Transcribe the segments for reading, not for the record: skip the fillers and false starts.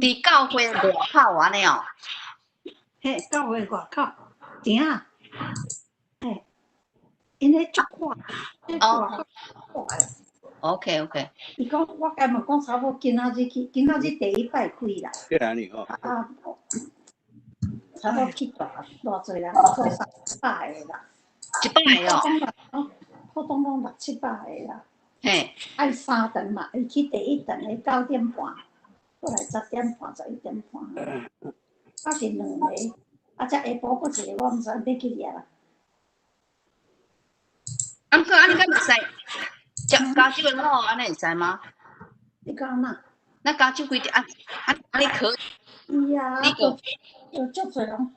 佇教會外口按呢哦。嘿，教會外口，埕仔，嘿，𪜶咧足闊，哦。OK。伊講我共問講差不多今仔日去，今仔日第一擺開啦。去哪裡哦？啊，差不多去偌偌濟人，做300個啦。100個哦。普通講六七百個啦。嘿。愛三頓嘛，伊去第一頓咧9點半，過來10點半、11點半，啊是兩個，啊才下晡閣一個，我毋知欲去掠啦。啊，毋過按呢敢會使？食加州的路按呢會使嗎？你講哪？那加州規定啊啊，按呢可以？啊，你個有足濟人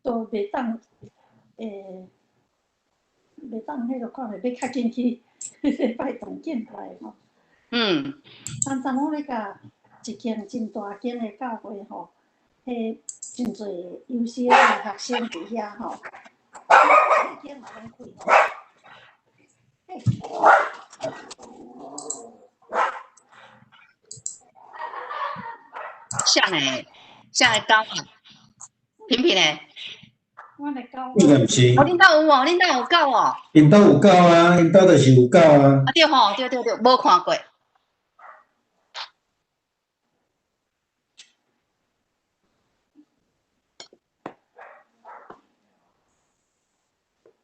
都袂當，袂當彼個看咧，欲較緊去拜堂敬拜吼。咱昨晡咧共一間真大間的教會吼，彼真濟優秀的學生佇遐吼，彼間嘛攏開吼。嘿。啥呢？啥的狗啊？平平的。阮的狗。這個毋是。哦，恁兜有哦，恁兜有狗哦。𪜶兜有狗啊，𪜶兜就是有狗啊。啊對吼，對對對，無看過。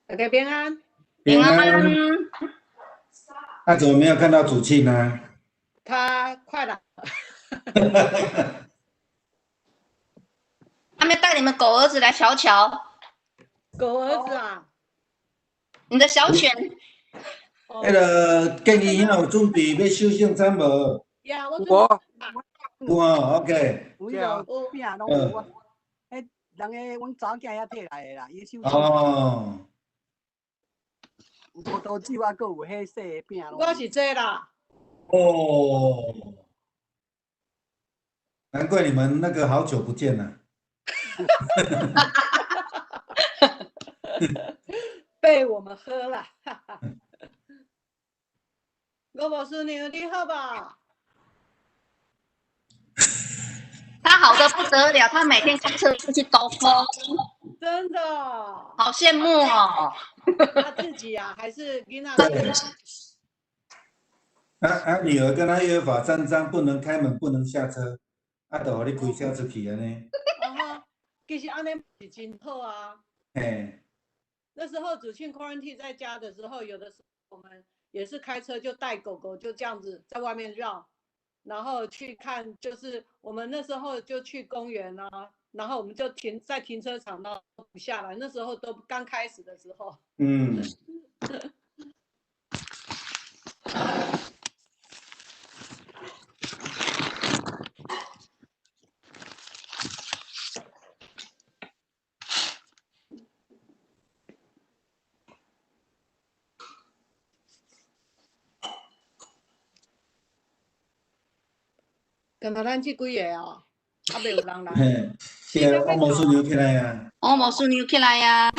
大家平安。平安。啊，怎麼沒有看到主慶呢？他快來。他們帶你們狗兒子來瞧瞧。狗兒子啊？你的小犬。彼個建議兄有準備欲守聖餐無？有，我有哦，OK。有彼個餅攏有啊。彼人个阮查某囝遐提來的啦，伊守聖。哦。有葡萄酒啊，閣有彼細的餅。我是這啦。哦。難怪你們那個好久不見了。被我們喝了。羅博士，你好吧？他好的不得了，他每天開車出去兜風，真的，好羨慕哦。他自己啊，還是囡仔？啊啊！女兒跟他約法三章，不能開門，不能下車，啊，就予你開車出去按呢。啊哈，其實按呢是真好啊。嘿。那時候主慶 quarantine 在家的時候，有的時候我們也是開車就帶狗狗就這樣子在外面繞，然後去看，就是我們那時候就去公園啊，然後我們就停在停車場，然後不下來。那時候都剛開始的時候。敢若咱這幾個哦，猶未有人來。嘿，是啊，王魔術娘起來啊！王魔術娘起來啊！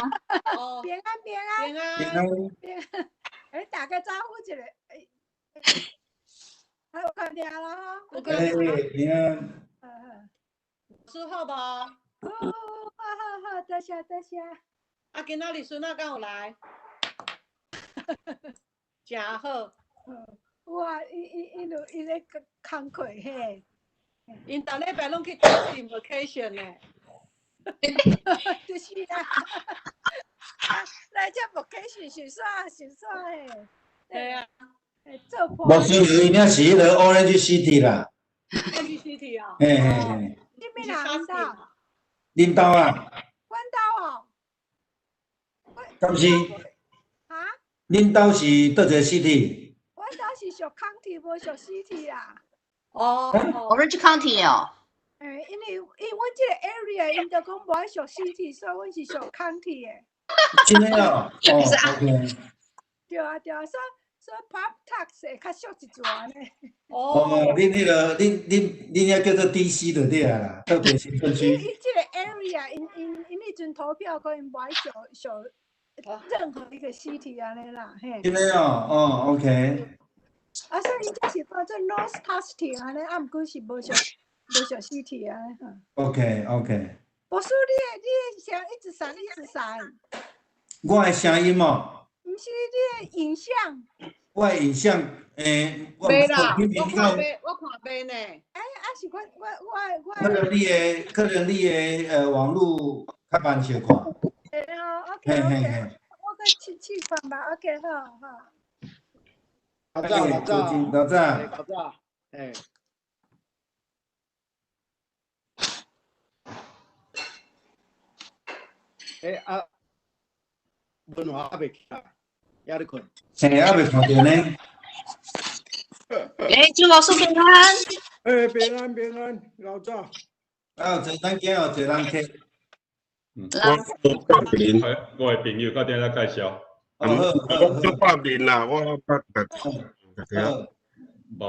哦，平安平安平安平安平安，哎，打個招呼一下，哎，還有看聽啦吼。哎，平安。師好無？哦，好好好，多謝多謝。啊，今仔日孫仔敢有來？誠好。有啊，伊伊伊就伊咧工課嘿。𪜶逐禮拜攏去 taking vacation 呢。就是啊，來這 vacation 是煞是煞嘿。對啊。做破。無是伊領是彼個 Orange City 啦。 Orange City 啊。嘿嘿嘿。你欲哪恁兜？恁兜啊？阮兜哦。敢是？啊？恁兜是佗一個 city？阮兜是屬 county，無屬 city 啦。哦，Orange County 哦。欸，因為因阮這個 area，𪜶就講無愛屬 city，所以阮是屬 county 的。真的哦，哦，OK。對啊對啊，所以所以 property tax 會較俗一撮呢。哦，恁彼個，恁恁恁遐叫做 DC 就對啊啦，特別行政區。伊這個 area，𪜶𪜶𪜶彼陣投票，講𪜶無愛屬屬任何一個 city 按呢啦，嘿。真的哦，哦，OK。啊，所以伊這是看做 nose positive 按呢，啊，毋過是無上 city 啊。 OK。博士，你的聲一直閃一直閃。我的聲音哦？毋是你的影像。我的影像，我袂啦，我看袂呢。欸，啊是我。可能你的網路較慢小可。對哦，OK OK，我閣試試看吧，OK 好好。老早老早老早。老早，欸。欸啊，文華還袂起來，猶咧睏。嘿，猶未看著呢。欸，朱老師平安。欸，平安平安，老早。啊，有濟咱今有濟人客。我的朋友到頂來介紹。我做百面啦，我捌。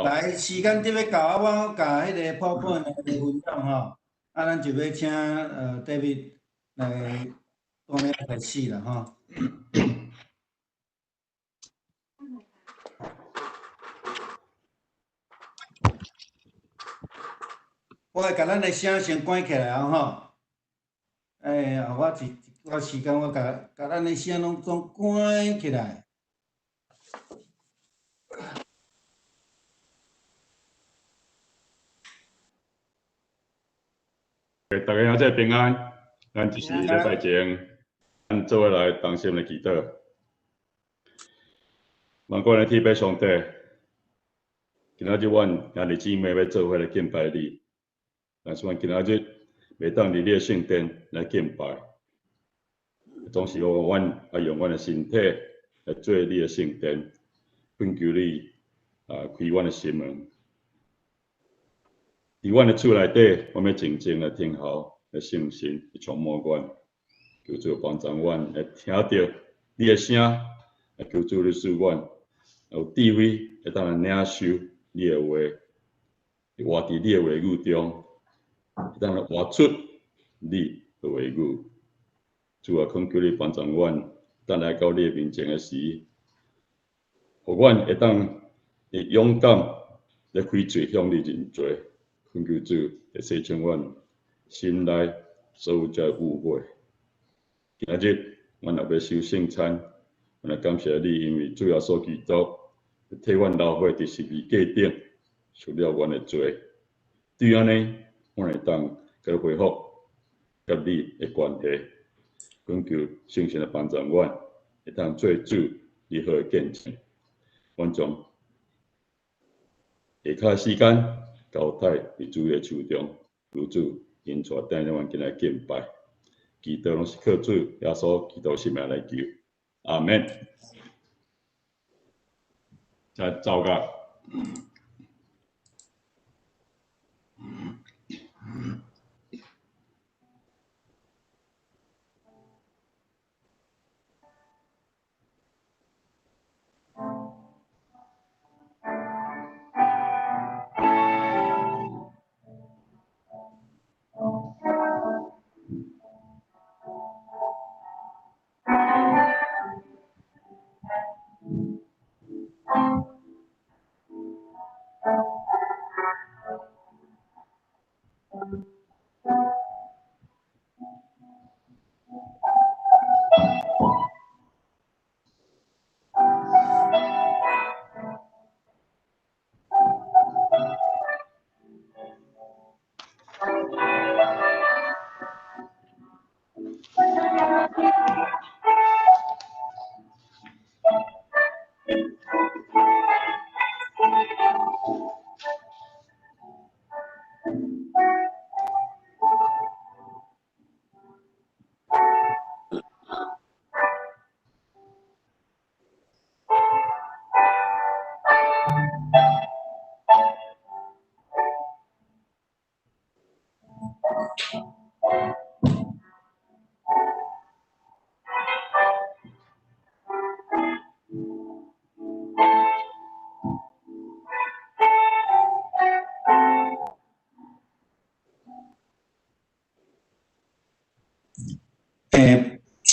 來，時間得欲到啊，我共彼个 PowerPoint 來分享吼，啊，咱就欲請David 來當咧開始啦吼。我會共咱的聲先關起來啊吼。欸，我一寡時間，我共咱的聲攏總關起來。欸，大家兄弟平安，咱這是禮拜前，咱做伙來同心來祈禱。萬國的天父上帝，今仔日阮兄弟姊妹欲做伙來敬拜你，但是阮今仔日袂當佇你的聖殿來敬拜，總是予阮愛用阮的身體來做你的聖殿，懇求你啊開阮的心門。佇阮的厝內底，阮欲靜靜來聽候，來聖神來充滿阮，求主幫助阮會聽著你的聲，來求主你賜阮有智慧，會當來領受你的話，活佇你的話語中，會當來活出你的話語。主啊，懇求你幫助阮，當來到你的面前的時，予阮會當會勇敢來開嘴向你認罪。懇求主會洗清阮心內所有這污穢。今日阮若欲守聖餐，阮來感謝你，因為主耶穌基督替阮流血佇十字架頂，贖了阮的罪。對按呢，阮會當閣恢復佮你的關係。懇求聖神來幫助阮，會當做主你好的見證。阮將下跤時間交託佇主的手中，求主引帶帶領阮進來敬拜。祈禱攏是靠主耶穌基督聖名來求，阿們。再走個。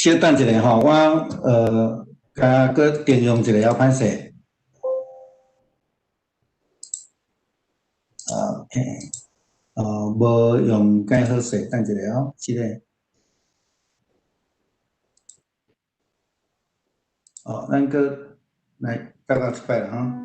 小等一下吼，我共閣定用一下，歹勢。嘿，哦，無用蓋好勢，等一下哦，這个。哦，咱閣來禱告一擺啦，吼。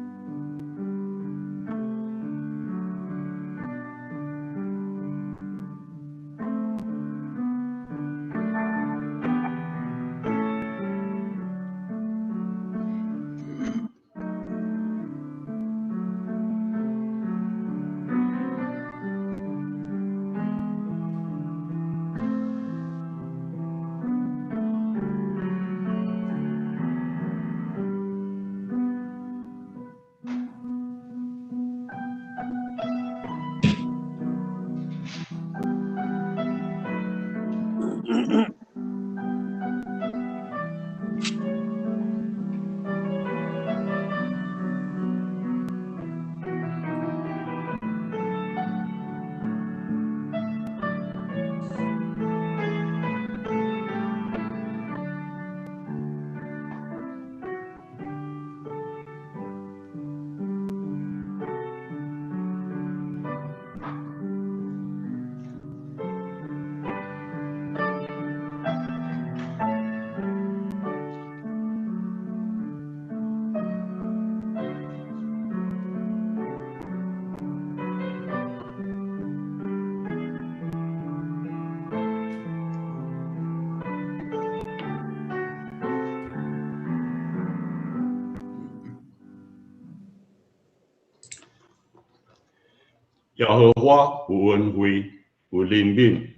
耶和華有恩惠，有憐憫，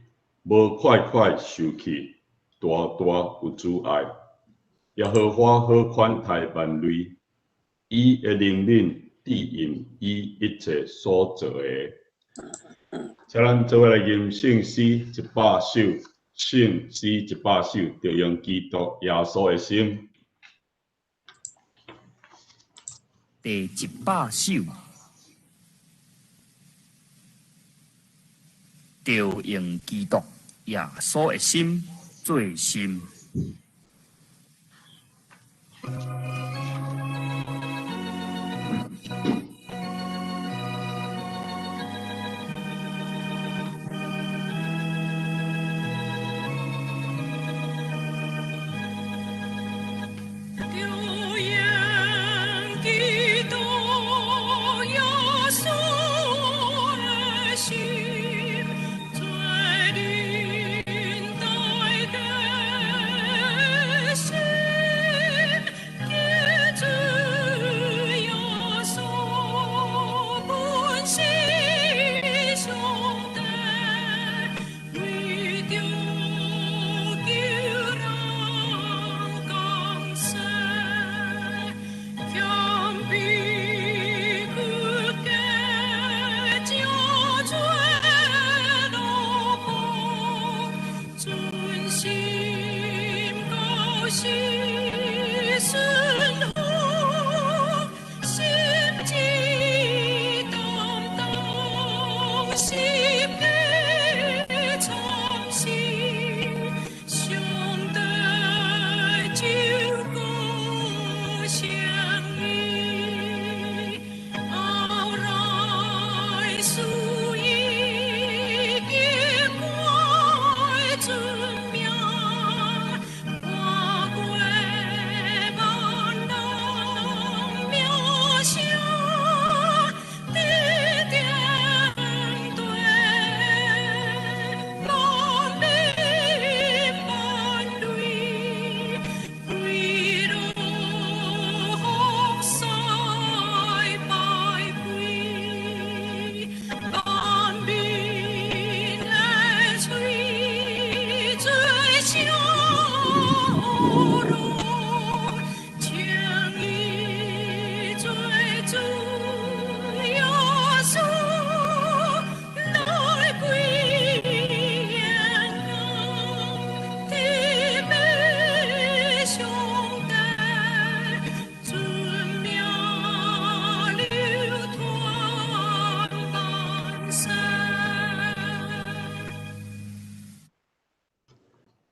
無快快受氣，大大有慈愛。耶和華好款待萬類，伊的憐憫致應伊一切所做的。請咱做伙來吟聖詩100首，聖詩100首，著用基督耶穌的心。第100首。著用基督耶穌的心做心。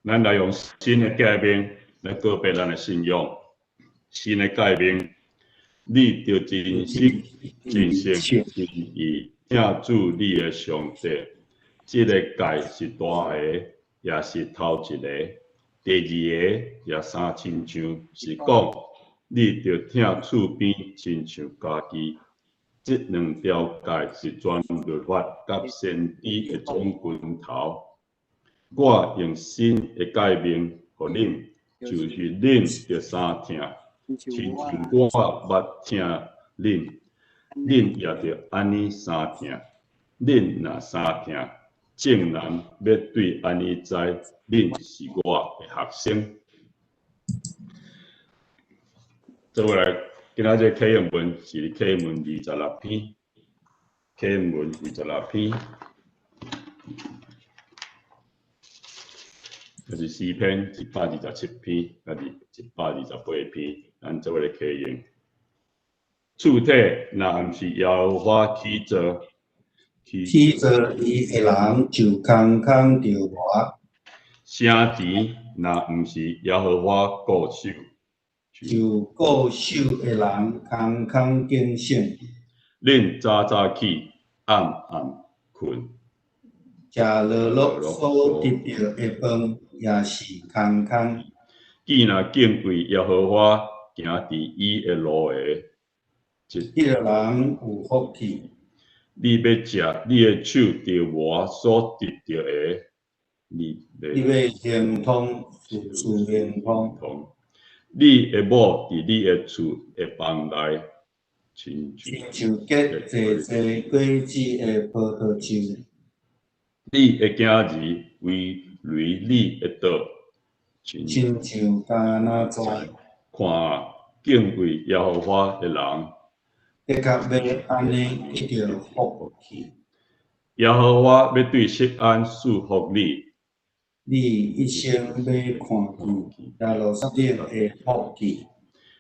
咱來用新的誡命來告別咱的信仰，新的誡命，你著真實、真誠、真意、疼主你的上帝。這个誡是大个，也是頭一个。第二个也相親像，是講你著疼厝邊親像家己。這兩條誡是全律法佮先知的總根頭。我用新的誡命予恁，就是恁著相疼，親像我捌疼恁，恁也著按呢相疼。恁若相疼，眾人欲對按呢知，恁是我的學生。做伙來，今仔日啟用文是啟用文二十六篇，啟用文二十六篇，就是詩篇127篇，抑是128篇，咱做伙來啟用。厝體若毋是耶和華起造，起造伊的人就空空著磨。城池若毋是耶和華固守，就固守的人空空警醒。恁早早起，暗暗睏，食落落所得著的飯也是空空。既若敬畏耶和華，行佇伊的路的，彼个人有福氣。你欲食你的手著磨所得著的，你欲亨通，事事亨通。你的某佇你的厝的房內，親像結濟濟果子的葡萄樹。你的囝兒為累你的桌，親像橄欖枝。看啊，敬畏耶和華的人，的確欲按呢得著福氣。耶和華欲對錫安賜福你，你一生欲看見耶路撒冷的福氣。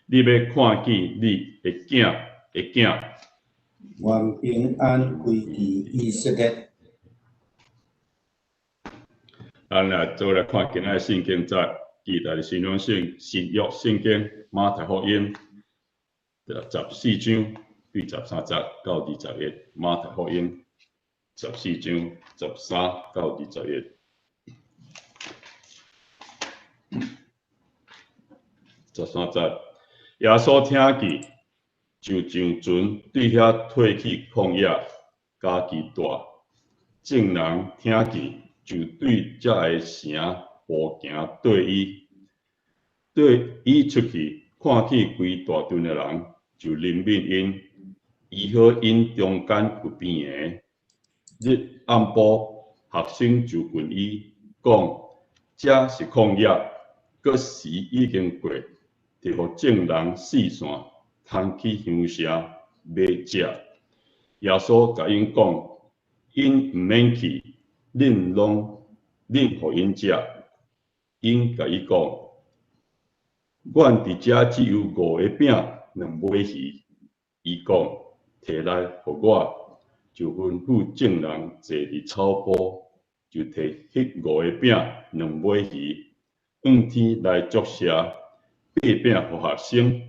你欲看見你的囝的囝。願平安歸佇以色列。咱來做來看今仔的聖經節，記載新約聖新約聖經馬太福音14章對13節到21，馬太福音十四章13到21。13節，耶穌聽見，就上船對遐退去曠野，家己蹛。眾人聽見，就對遮个城步行綴伊。綴伊出去，看見規大陣的人，就憐憫𪜶，醫好𪜶中間有病的。日暗晡，學生就問伊講：遮是曠野，閣時已經過，著予眾人四散，通去鄉社買食。耶穌共𪜶講：𪜶毋免去，恁攏恁予𪜶食。𪜶共伊講：阮佇遮只有五个餅，兩尾魚。伊講：提來予我。就吩咐眾人坐佇草埔，就提彼五个餅、兩尾魚，向天來祝謝，擘餅予學生，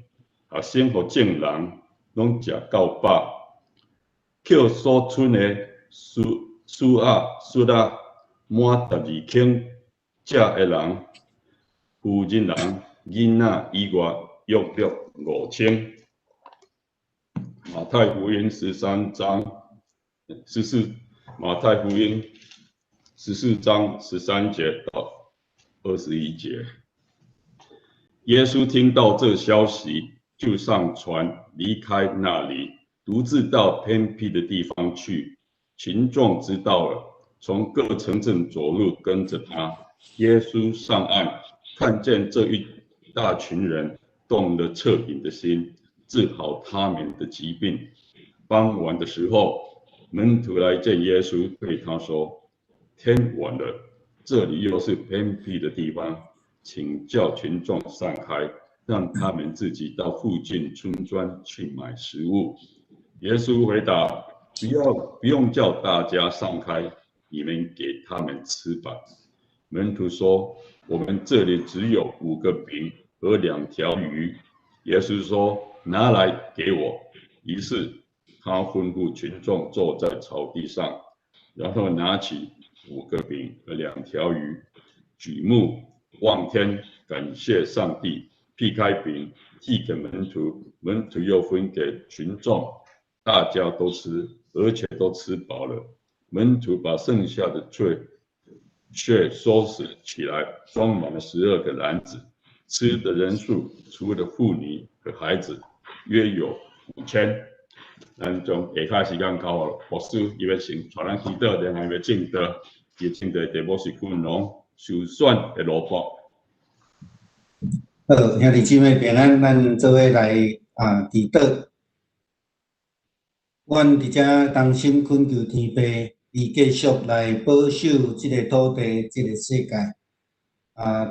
學生予眾人，攏食夠飽。抾所賰的黍仔黍仔滿12輕食的人，婦人人囡仔以外，約略5000。馬太福音13章14，馬太福音14章13節到21節。耶穌聽到這消息，就上船離開那裡，獨自到偏僻的地方去。群眾知道了，從各城鎮走路跟着他。耶穌上岸，看見這一大群人，動了惻隱的心，治好他們的疾病。傍晚的時候，門徒來見耶穌，對他說：天晚了，這裡又是偏僻的地方，請叫群眾散開，讓他們自己到附近村莊去買食物。耶穌回答：不用叫大家散開，你們給他們吃吧。門徒說：我們這裡只有五個餅和兩條魚。耶穌說：拿來給我。於是他他吩咐群众坐在草地上，然后拿起五个饼和两条鱼，举目望天，感谢上帝，劈开饼，递给门徒，门徒又分给群众，大家都吃，而且都吃饱了。门徒把剩下的碎屑收拾起来，装满了12个篮子。吃的人数除了妇女和孩子，約有5000。咱將下跤時間交予牧師，伊欲先帶咱祈禱，然後欲證道。伊證道的題目是君王受選的奴僕。好，兄弟姊妹平安，咱做伙來祈禱。阮佇遮同心懇求天父，伊繼續來保守這个土地、這个世界。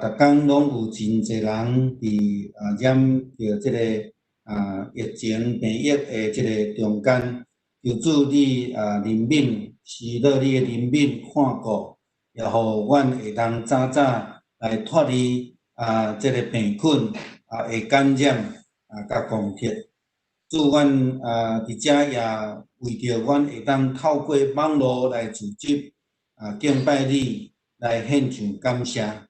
逐工攏有真濟人佇染著這个疫情病疫的這个中間，求主你憐憫，施予你的憐憫看顧，也予阮會當早早來脫離這个病困的感染佮攻擊。主，阮佇遮也為著阮會當透過網路來組織敬拜你，來獻上感謝。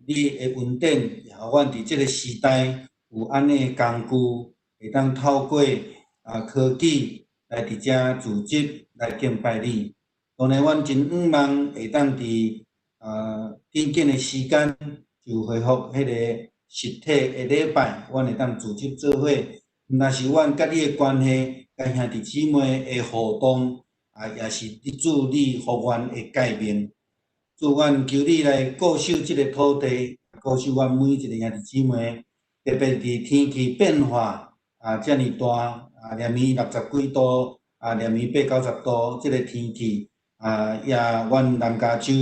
你的恩典也予阮佇這个時代有按呢工具，會當透過科技來佇遮組織來敬拜你。當然，阮真向望會當佇緊緊的時間就恢復彼個實體的禮拜，阮會當組織做伙。毋但是阮佮你的關係，佮兄弟姊妹的互動，也是你主你予阮的誡命。主，阮求你來顧守這个土地，顧守阮每一个兄弟姊妹，特別佇天氣變化遮爾大，連暝60幾度，連暝80、90度，這个天氣，也阮南加州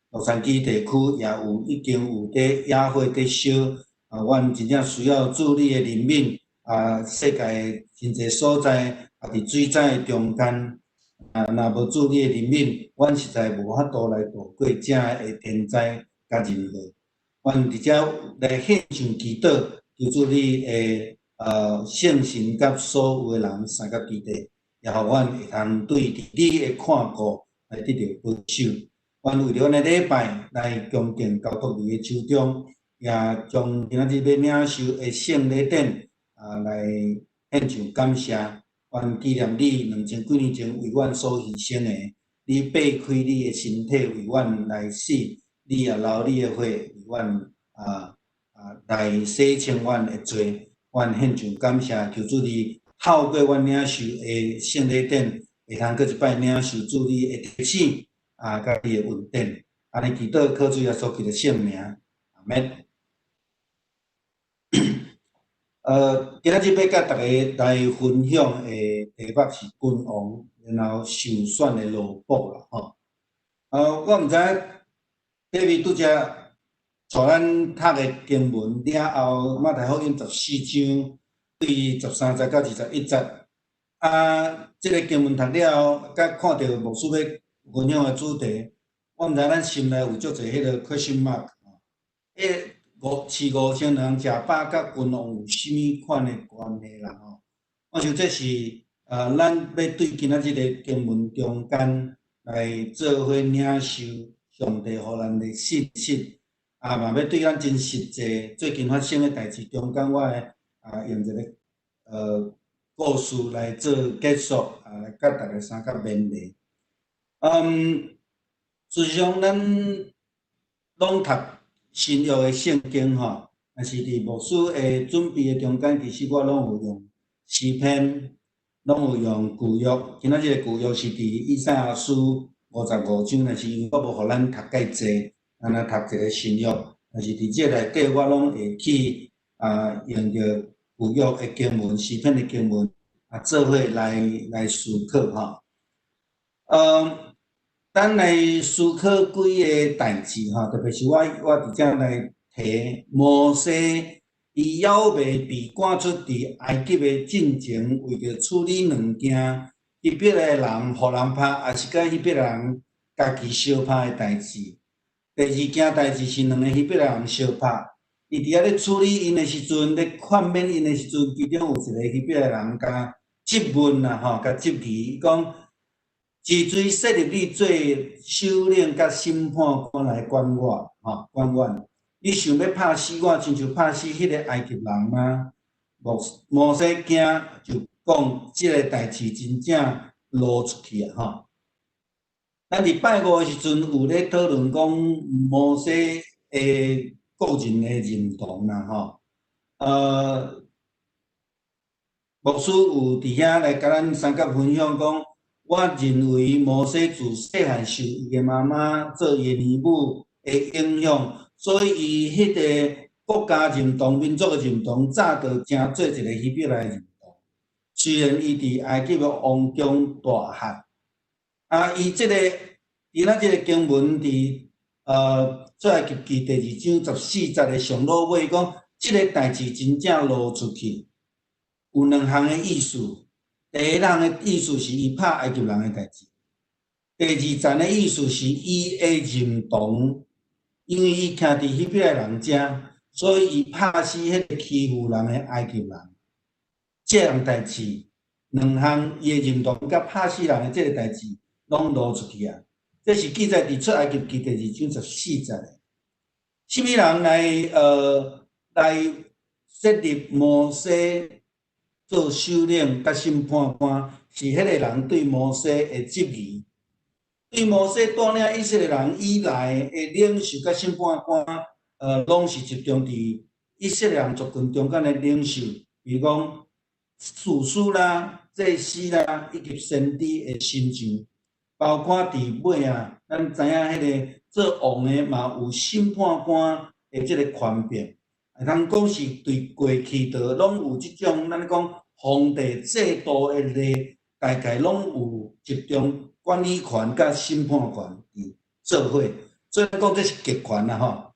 洛杉磯地區也有已經有佇野火佇燒，阮真正需要主你的憐憫，世界真濟所在佇水災的中間，若無主你的憐憫，阮實在無法度來度過這的天災佮人禍。阮佇遮來獻上祈禱，求主你的聖神佮所有的人三佮基地，也予阮會通對佇你的看顧來得著保守。阮為著阮的禮拜來恭敬交託佇你的手中，也將今仔日欲領受的聖禮典來獻上感謝。阮紀念你2000幾年前為阮所犧牲的，你擘開你的身體為阮來死，你也流你的血為阮來洗清阮的罪。阮獻上感謝，求主你透過阮領受的聖禮典，會通閣一擺領受主你的提醒佮你的恩典。按呢祈禱，靠主耶穌基督聖名，阿們。今仔日欲佮大家來分享的題目是君王，然後受選的奴僕啦，吼。我毋知影 David 拄才帶咱讀的經文了後，馬太福音14章對13節到21節。這个經文讀了後，佮看著牧師欲分享的主題，我毋知咱心內有足濟彼个 question mark 吼。彼飼5000人食飽，佮君王有啥物款的關係啦？吼，我想這是咱欲對今仔日个經文中間來做伙領受上帝予咱的信息，嘛欲對咱真實際最近發生的代誌中間，我會用一个故事來做結束，來佮大家相佮勉勵。事實上，咱攏讀新約的聖經吼，但是佇牧師的準備的中間，其實我攏有用詩篇，攏有用舊約。今仔日個舊約是佇以賽亞書55章，但是因為我無予咱讀蓋濟，咱來讀一个新約。但是佇這內底，我攏會去用著舊約的經文、詩篇的經文做伙來思考吼。咱來思考幾个代誌吼，特別是我佇遮來提摩西，伊猶未被趕出佇埃及的進前，為著處理兩件希伯來人予人拍，抑是佮希伯來人家己相拍的代誌。第二件代誌是兩个希伯來人相拍，伊佇遐咧處理𪜶的時陣，咧勸勉𪜶的時陣，其中有一个希伯來人共質問啦，吼，共質疑，伊講，是誰設立你做首領佮審判官來管我，吼，管阮？你想欲拍死我，親像拍死彼个埃及人嗎？摩西驚，就講這个代誌真正露出去啊！吼，咱佇拜五的時陣有咧討論講摩西的個人的認同啦，吼，牧師有佇遐來共咱三甲分享講，我認為摩西自細漢受伊的媽媽做伊的乳母的影響，所以伊彼个國家認同、民族的認同，早就成做一个希伯來認同。雖然伊佇埃及的王宮大漢，啊，伊這个佇咱這个經文佇出埃及記第二章14節的上落尾講，這个代誌真正露出去，有兩項的意思。第一項的意思是伊拍埃及人的代誌，第二層的意思是伊的認同，因為伊徛佇希伯來人遮，所以伊拍死彼个欺負人的埃及人。這項代誌，兩項伊的認同佮拍死人的這个代誌，攏露出去啊！這是記載佇出埃及記第二章14節的。啥物人來設立摩西做首領佮審判官？是彼个人對摩西的質疑。對摩西帶領以色列人以來的領袖佮審判官，攏是集中佇以色列人族群中間的領袖，比如講士師啦、祭司啦，以及先知的神像，包括佇尾啊，咱知影彼个做王的嘛有審判官的這个權柄，會通講是對過去就攏有這種咱講皇帝制度的例，大概攏有集中管理權佮審判權佇做伙，所以講這是極權啦吼，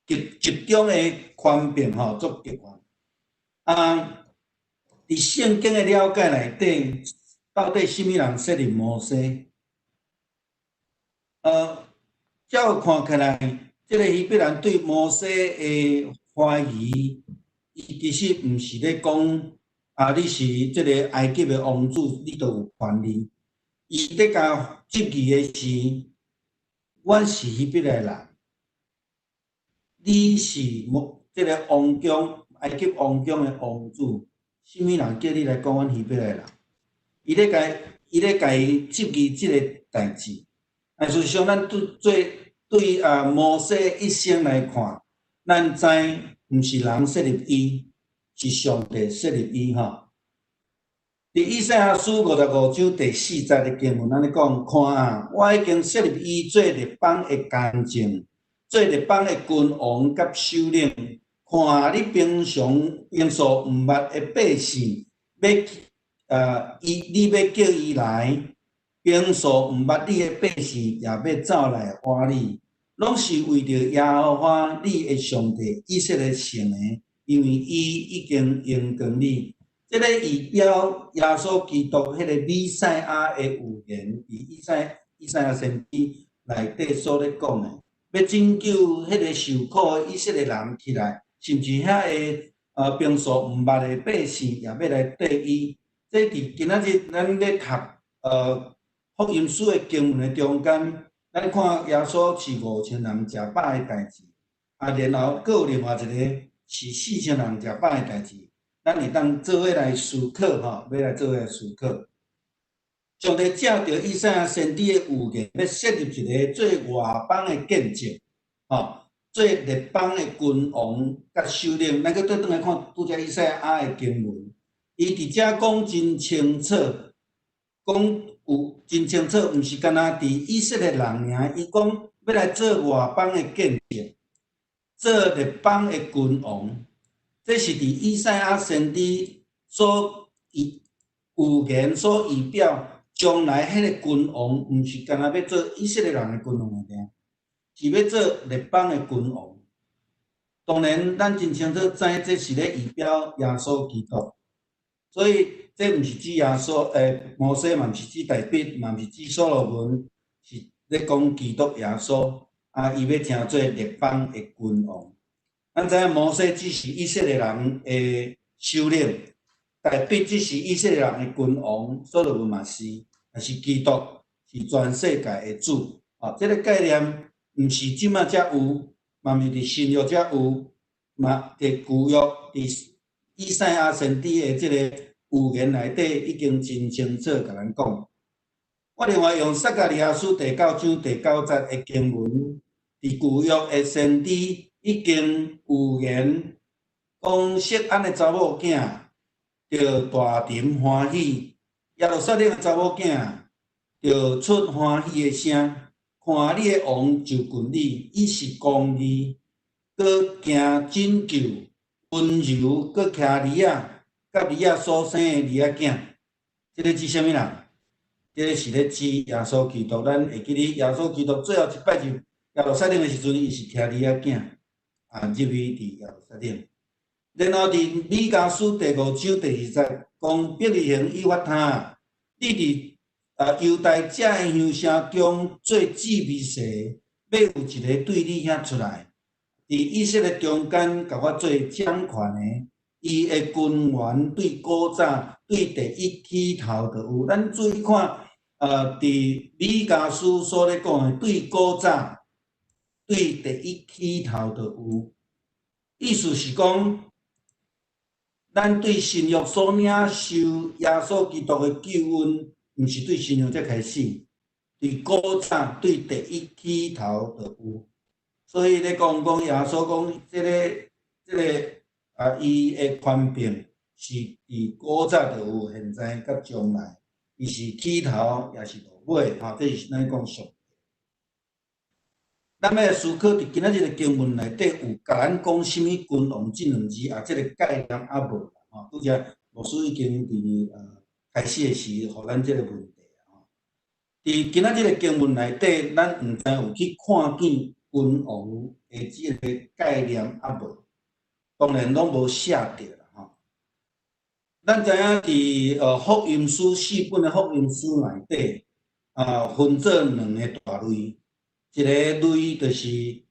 集中的權柄吼做極權。啊，佇聖經的了解內底，到底啥物人設立摩西？照看起來，這个希伯來人對摩西的懷疑，伊其實毋是咧講啊，你是這个埃及的王子，你就有權利。伊咧共質疑的是，阮是希伯來人，你是摩這个王宮埃及王宮的王子，啥物人叫你來管阮希伯來人？伊咧共伊質疑這个代誌。但事實上，咱對對對啊摩西一生來看，咱知毋是人設立伊，是上帝設立伊吼。佇以賽亞書55章第4節的經文，按呢講，看啊，我已經設立伊做列邦的監正，做列邦的君王佮首領。看你平常平素毋捌的百姓，欲伊你欲叫伊來，平素毋捌你的百姓，也欲走來倚你，攏是為著耶和華你的上帝以色列聖的，因為伊已經榮光你。這个預表耶穌基督彼个彌賽亞的預言，佇以賽亞先知內底所咧講的，欲拯救彼个受苦的以色列人起來，甚至遐个平素毋捌的百姓，也欲來綴伊。這佇今仔日咱咧讀福音書的經文的中間，咱看耶穌飼5000人食飽的代誌，啊，然後閣有另外一个飼4000人食飽的代誌。咱會當做伙來思考吼，欲來做伙來思考。上帝藉著以賽亞先知的預言，欲設立一個做外邦的見證，吼，做列邦的君王佮首領。咱閣倒轉來看拄才以賽亞的經文，伊佇遮講真清楚，講有真清楚，毋是干焦佇以色列人爾，伊講欲來做外邦的見證，做列邦的君王。這是佇以賽亞先知所預預言、所預表，將來彼个君王，毋是干焦欲做以色列人的君王爾，是欲做列邦的君王。當然，咱真清楚知這是咧預表耶穌基督，所以這毋是指耶穌，摩西嘛毋是指大衛，嘛毋是指所羅門，是咧講基督耶穌，啊，伊欲成做列邦的君王。咱知影摩西只是以色列人的首領，大卫只是以色列人的君王，所罗门嘛是，但是基督是全世界的主。哦，这个概念毋是这马才有，嘛毋是伫新约才有，嘛伫旧约伫以赛亚先知的这个预言内底已经真清楚共咱讲。我另外用撒迦利亚书第九章第九节的经文，伫旧约的先知已经预言讲，锡安的查某囝著大沉欢喜，耶路撒冷的查某囝著出欢喜的声。看你的王就近你，伊是公义，阁行拯救，温柔，阁骑驴仔，佮驴仔所生的驴仔囝。这个指啥物人？这个是咧指耶稣基督。咱会记得耶稣基督最后一摆入耶路撒冷的时阵，伊是骑驴仔囝啊入去伫耶路撒冷。然后伫弥迦书第五章第二节讲：伯利恒以法他，你伫犹大遮的乡城中做至微细，欲有一个对你遐出来，伫以色列中间共我做掌权的，伊的根源对古早对第一起头就有。咱注意看，伫弥迦书所咧讲的，对古早对第一起头就有，意思是讲，咱对新约所领受耶稣基督的救恩，毋是对新约才开始，伫古早对第一起头就有。所以咧讲讲耶稣讲这个啊，伊的权柄是伫古早就有，现在佮将来，伊是起头也是落尾，吼，这是咱讲上帝。咱欲思考伫今仔日的经文内底有共咱讲啥物君王这两字啊？这个概念犹无啦，吼。拄才牧师已经伫开始的时，予咱这个问题吼。伫今仔日的经文内底，咱毋知有去看见君王的这个概念犹无？当然拢无写著啦，吼。咱知影伫福音书四本的福音书内底啊，分做两个大类。一个类就是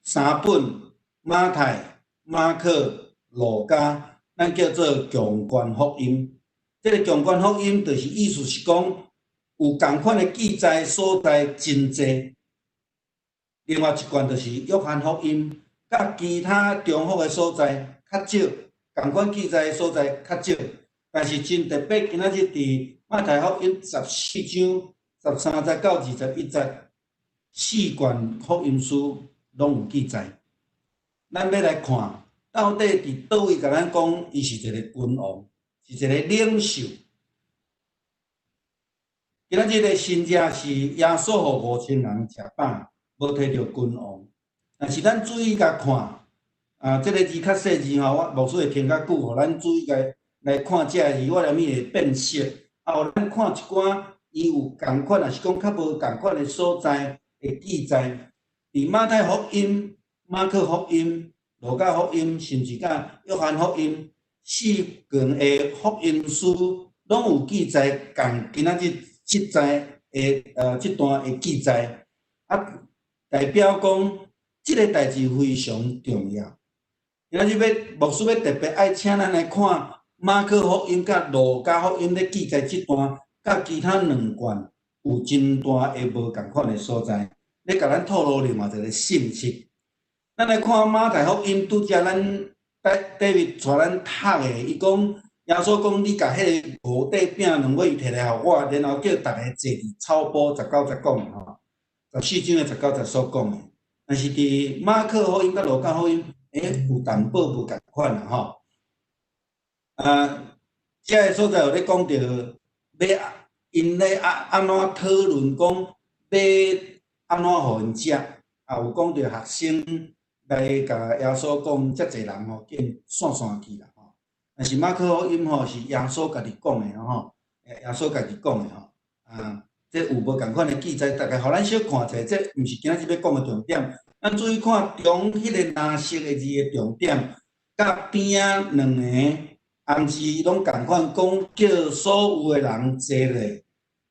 三本马太、马可、路加，咱叫做共观福音。这个共观福音就是意思是讲有仝款的记载所在真济。另外一贯就是约翰福音，佮其他重复的所在较少，仝款记载的所在较少。但是真特别，今仔日伫马太福音14章13节到21节。四卷福音书拢有记载，咱欲来看，到底伫佗位共咱讲，伊是一个君王，是一个领袖。今仔日的神迹是耶稣予5000人食饱，无提著君王。但是咱注意共看，啊，这个字较细字吼，我牧师会停较久，予咱注意共来看这个字，我连物会变色，啊，予咱看一寡伊有仝款，抑是讲较无仝款的所在。的记载，伫马太福音、马可福音、路加福音，甚至佮约翰福音四卷的福音书，拢有记载仝今仔日这节的这段的记载，啊，代表讲这个代志非常重要。今仔日欲牧师欲特别爱请咱来看马可福音佮路加福音咧记载这段，佮其他两卷有真大的无仝款的所在，咧共咱透露另外一个信息。咱来看马太福音，拄才咱 David 带咱读的，伊讲耶稣讲，你共彼个五块饼两尾鱼提来予我，然后叫逐家坐伫草埔19节讲的吼，14章的19节所讲的。但是伫马可福音佮路加福音，有淡薄无仝款啦吼。啊，这个所在有咧讲著欲𪜶咧按怎讨论讲欲按怎予𪜶食，啊有讲著学生来共耶稣讲，遮济人吼，紧散散去啦吼。但是马可福音吼是耶稣家己讲的吼，耶稣家己讲的吼，啊，这有无仝款的记载，大概予咱小看一下，这毋是今仔日欲讲的重点。咱注意看中彼个蓝色的字的重点，佮边仔两个红字拢仝款，讲叫所有的人坐落，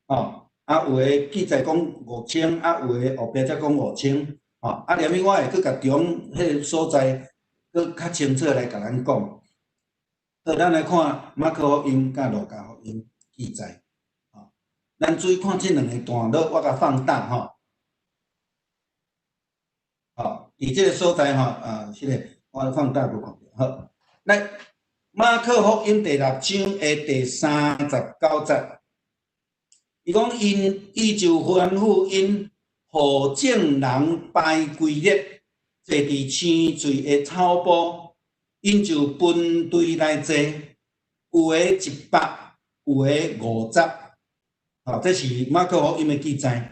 吼，啊有的记载讲五千，啊有的后壁才讲五千，吼，啊连物我会阁共中彼个所在阁较清楚来共咱讲。好，咱來看馬可福音佮路加福音記載。吼，咱注意看這兩個段落，我共放大吼。好，佇這個所在吼，啊，這個我放大無看著。好，來馬可福音第六章的第39節，伊講𪜶伊就吩咐𪜶，予眾人排規列，坐佇青翠的草埔，𪜶就分隊來坐，有的100，有的50。好，這是馬可福音的記載。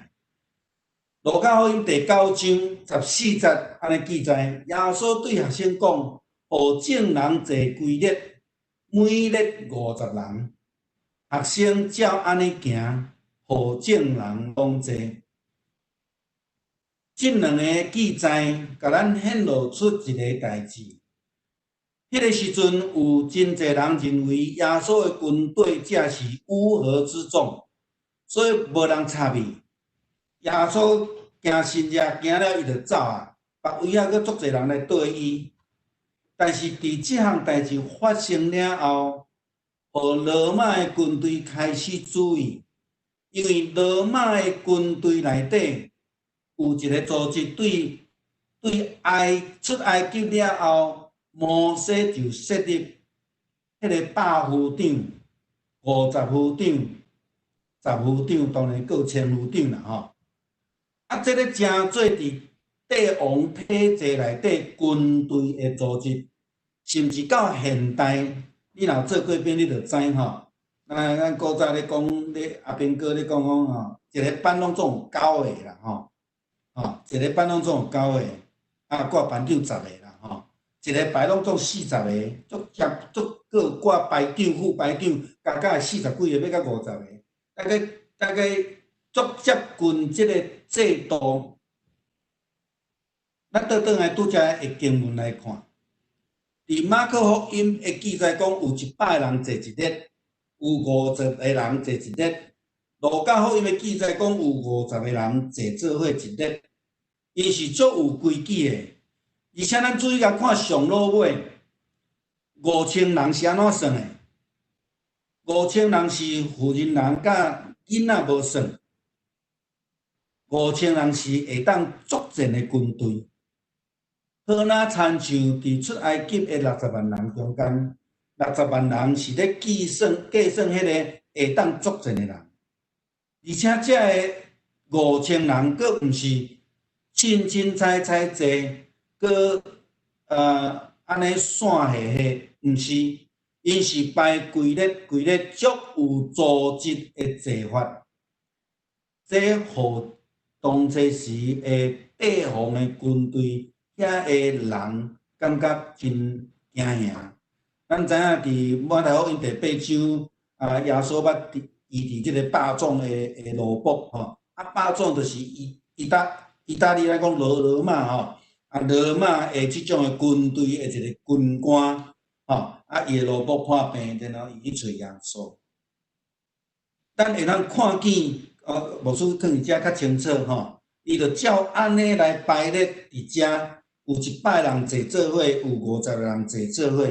路加福音第9章14節按呢記載，耶穌對學生講：予眾人坐規列，每列50人。學生照按呢行，予眾人攏坐。這兩个記載，共咱顯露出一个代誌。彼个時陣，有真濟人認為耶穌的軍隊這是烏合之眾，所以無人插伊。耶穌行神跡，行了伊就走啊，別位猶閣足濟人來綴伊。但是佇這項代誌發生了後，予羅馬的軍隊開始注意，因為羅馬的軍隊內底有一个組織對埃出埃及了後，摩西就設立彼个百夫長、50夫長、10夫長，當然閣有千夫長啦吼。啊，這个成做佇帝王體制內底軍隊的組織，甚至到現代，你若有做過兵，你就知吼。咱古早咧講，咧阿兵哥咧講講吼，一个班攏總有9个啦吼，吼，一个班攏總有9个，啊，掛班長10个啦吼，一个排攏總40个，足接足閣有掛排長、副排長，加加40幾个，欲到50个，大概足接近這个制度。咱倒轉來拄才的經文來看，佇馬可福音的記載講，有100个人坐一列，有50个人坐一列。路加福音的記載講，有50个人坐做伙一列，𪜶是足有規矩的。而且咱注意共看上落尾，5000人是按怎算的？5000人是婦人人佮囡仔無算，5000人是會當作戰的軍隊。好若親像佇出埃及的60萬人中間，60萬人是咧計算彼个會當作戰的人，而且這个5000人閣毋是凊凊彩彩坐，閣按呢散下下，毋是，𪜶是排規列規列足有組織的坐法，這予當初時的帝王的軍隊遐个人感覺真驚嚇。咱知影佇馬太福音第8章，啊，耶穌捌佇伊佇這个百總的奴僕吼，啊，百總就是意大利來講羅馬吼，啊，羅馬的這種的軍隊的一個軍官吼，啊，伊的奴僕破病，然後伊去揣耶穌。咱會當看見，牧師囥佇遮較清楚吼，伊就照按呢來排列佇遮，有100人坐做伙，有50人坐做伙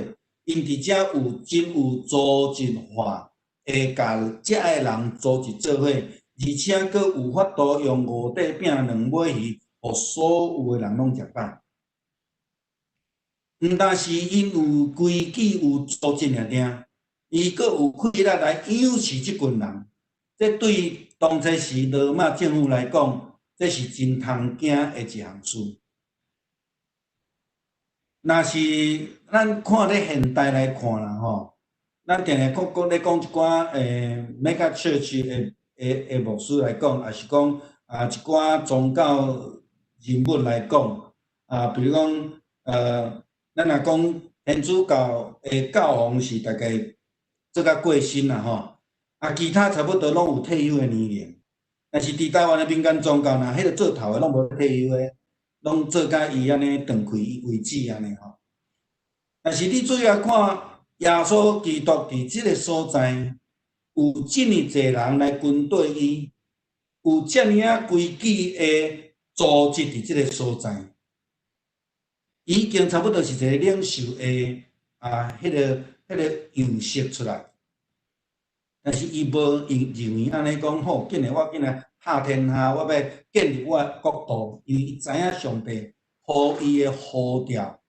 ，𪜶佇遮有真有組織化，會共遮个人組織做伙，而且閣有法度用5塊餅2尾魚，予所有的人攏食飽。毋但是𪜶有規矩有組織爾爾，伊閣有氣力來養飼這群人。這對當初時羅馬政府來講，這是真通驚的一項事。若是咱看咧現代來看啦吼，咱定定講講咧講一寡mega church 的牧師來講，抑是講啊一寡宗教人物來講，啊，比如講，咱若講天主教的教皇是大概做甲過身啦吼，啊，其他差不多攏有退休的年齡。但是佇台灣的民間宗教，若彼个做頭的攏無退休的，攏做甲伊按呢斷氣為止按呢吼。但是你注意來看，耶穌基督佇這个所在，有這麼濟人來跟綴伊，有這爾仔規矩的組織佇這个所在，已經差不多是一个領袖的啊，彼个彼个樣式出來。但是伊無認為按呢講好，緊來我緊來拍天下，我欲建立我的國度，因為伊知影上帝予伊的呼召，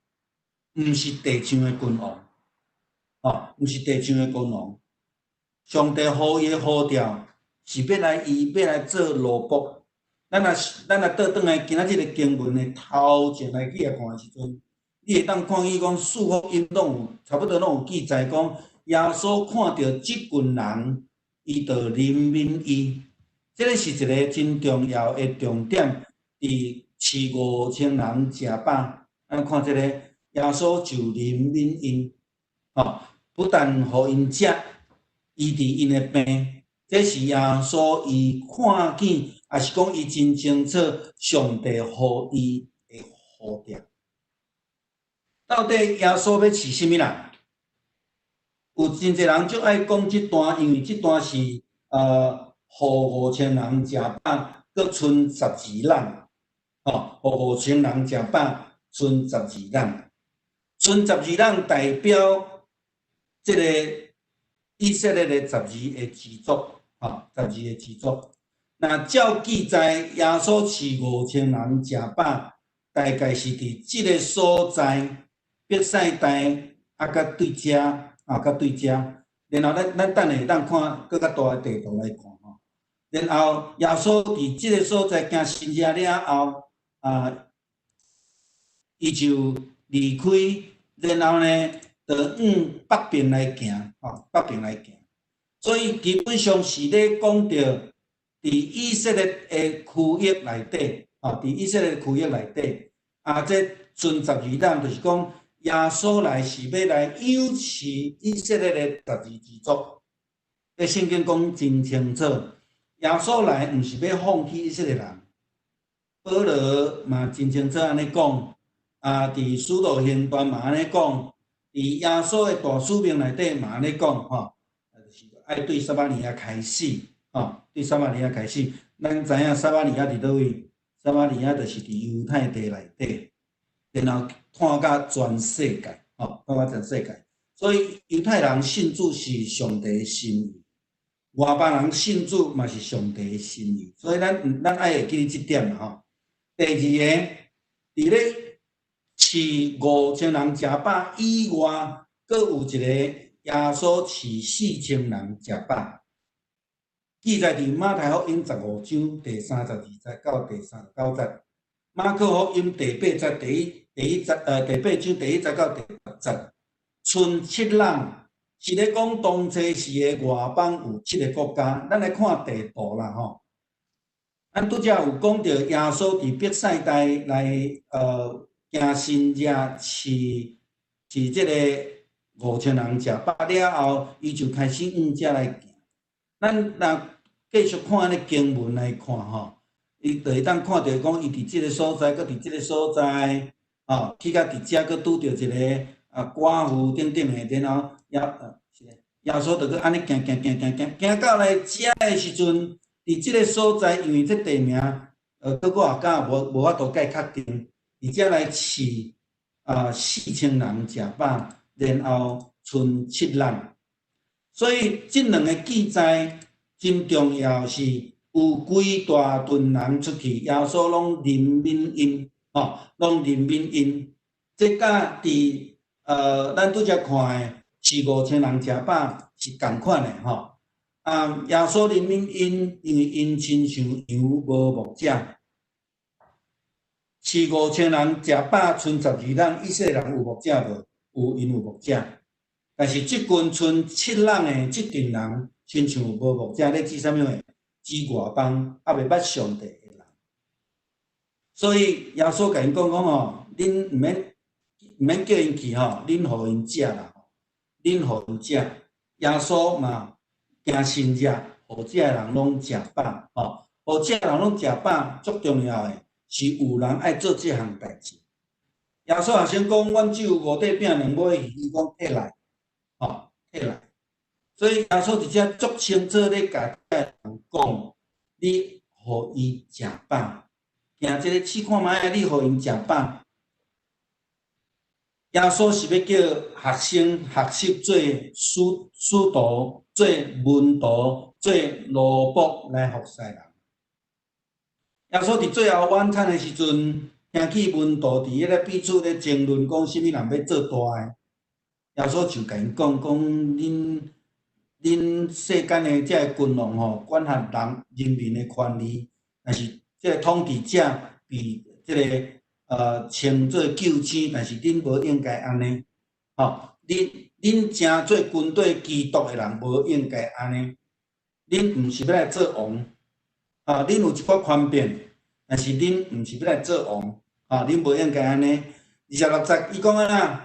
毋是地上的君王，吼，毋是地上的君王。上帝予伊的呼召是欲來伊欲來做奴僕。咱若倒轉來今仔日的經文的頭前來去來看的時陣，你會當看見講四福音攏有差不多攏有記載講，耶穌看著這群人，伊就憐憫伊。這个是一个真重要的重點，佇飼5000人食飽，咱看這个耶穌就憐憫𪜶，吼，不但予𪜶食，醫治𪜶的病，這是耶穌伊看見，抑是講伊真清楚上帝予伊的呼召。到底耶穌欲飼啥物人？有真濟人足愛講這段，因為這段是予5000人食飽，閣賰十二籃，吼，予五千人食飽，賰十二籃，賰十二籃代表這个以色列的十二个支族，吼，十二个支族。若照記載，耶穌飼五千人食飽，大概是佇這个所在，伯賽大，啊，佮對遮，啊，佮對遮。然後咱等下會當看閣較大的地圖來看吼。然後耶穌佇這个所在行神蹟了後，啊，伊就離開，然後呢，就往北邊來行，吼，北邊來行。所以基本上是咧講著佇以色列的區域內底，吼，佇以色列區域內底，啊，這賰十二籃就是講耶穌來是欲來養飼以色列的十二支族。這聖經講真清楚，耶穌來毋是欲放棄以色列人。保羅嘛真清楚按呢講，啊，佇使徒行傳嘛按呢講，佇耶穌的大使命內底嘛按呢講，吼，就是愛對撒瑪利亞開始，吼，對撒瑪利亞開始。咱知影撒瑪利亞佇佗位？撒瑪利亞就是佇猶太地內底，然後傳甲全世界，吼，傳甲全世界。所以猶太人信主是上帝的心意，外邦人信主嘛是上帝的心意。所以咱愛會記得這點吼。第二个，佇咧飼五千人食飽以外，閣有一個耶穌飼4000人食飽，記載佇馬太福音15章第32節到第39節，馬可福音第八節第一節第八章第一節到第十節，賰七籃是咧講當初時的外邦有七个國家，咱來看地圖啦吼。咱拄才有講著耶穌佇伯賽大來行神蹟飼這个五千人食飽了後，伊就開始往遮來行。咱若繼續看彼个經文來看吼，伊就會當看著講，伊佇這个所在，閣佇這个所在，吼，去到佇遮閣拄著一个啊寡婦等等的，然後耶穌就閣按呢行行行行行，行到來遮的時陣，佇這个所在，因為這地名，閣我也敢無法度共確定，佇遮來飼啊4000人食飽，然後賰七籃。所以這兩个記載真重要，是有幾大陣人出去，耶穌攏憐憫𪜶，吼，攏憐憫𪜶。這佮佇咱拄才看的飼五千人食飽是仝款的吼。啊，耶穌憐憫𪜶，因為𪜶親像羊無牧者。飼五千人食飽，賰十二籃，以色列人有牧者無？有，𪜶有牧者。但是這群賰七籃的這群人，親像無牧者，咧指啥物話？指外邦猶未捌上帝的人。所以耶穌共𪜶講講吼，恁毋免叫𪜶去吼，恁予𪜶食啦，恁予𪜶食。耶穌嘛行神蹟，予遮的人攏食飽，吼，予遮人攏食飽，足重要的是有人愛做這項代誌。耶穌學生講，阮只有五塊餅兩尾魚，伊講提來，吼，提來。所以耶穌佇遮足清楚咧，共遮人講，你予伊食飽，行這个試看覓啊，你予𪜶食飽。耶穌是欲叫學生學習做使徒、做門徒、做奴僕來服侍人。耶穌佇最後晚餐的時陣，聽見門徒佇彼個彼此咧爭論，講啥物人欲做大的。耶穌就共𪜶講講，恁世間的這个君王吼，管轄人人民的權利，但是這个統治者被這个稱做救星，但是恁無應該按呢，吼，恁成做軍隊基督的人無應該按呢，恁毋是欲來做王，啊，恁有一寡權柄，但是恁毋是欲來做王，啊，恁無應該按呢。26節，伊講按怎？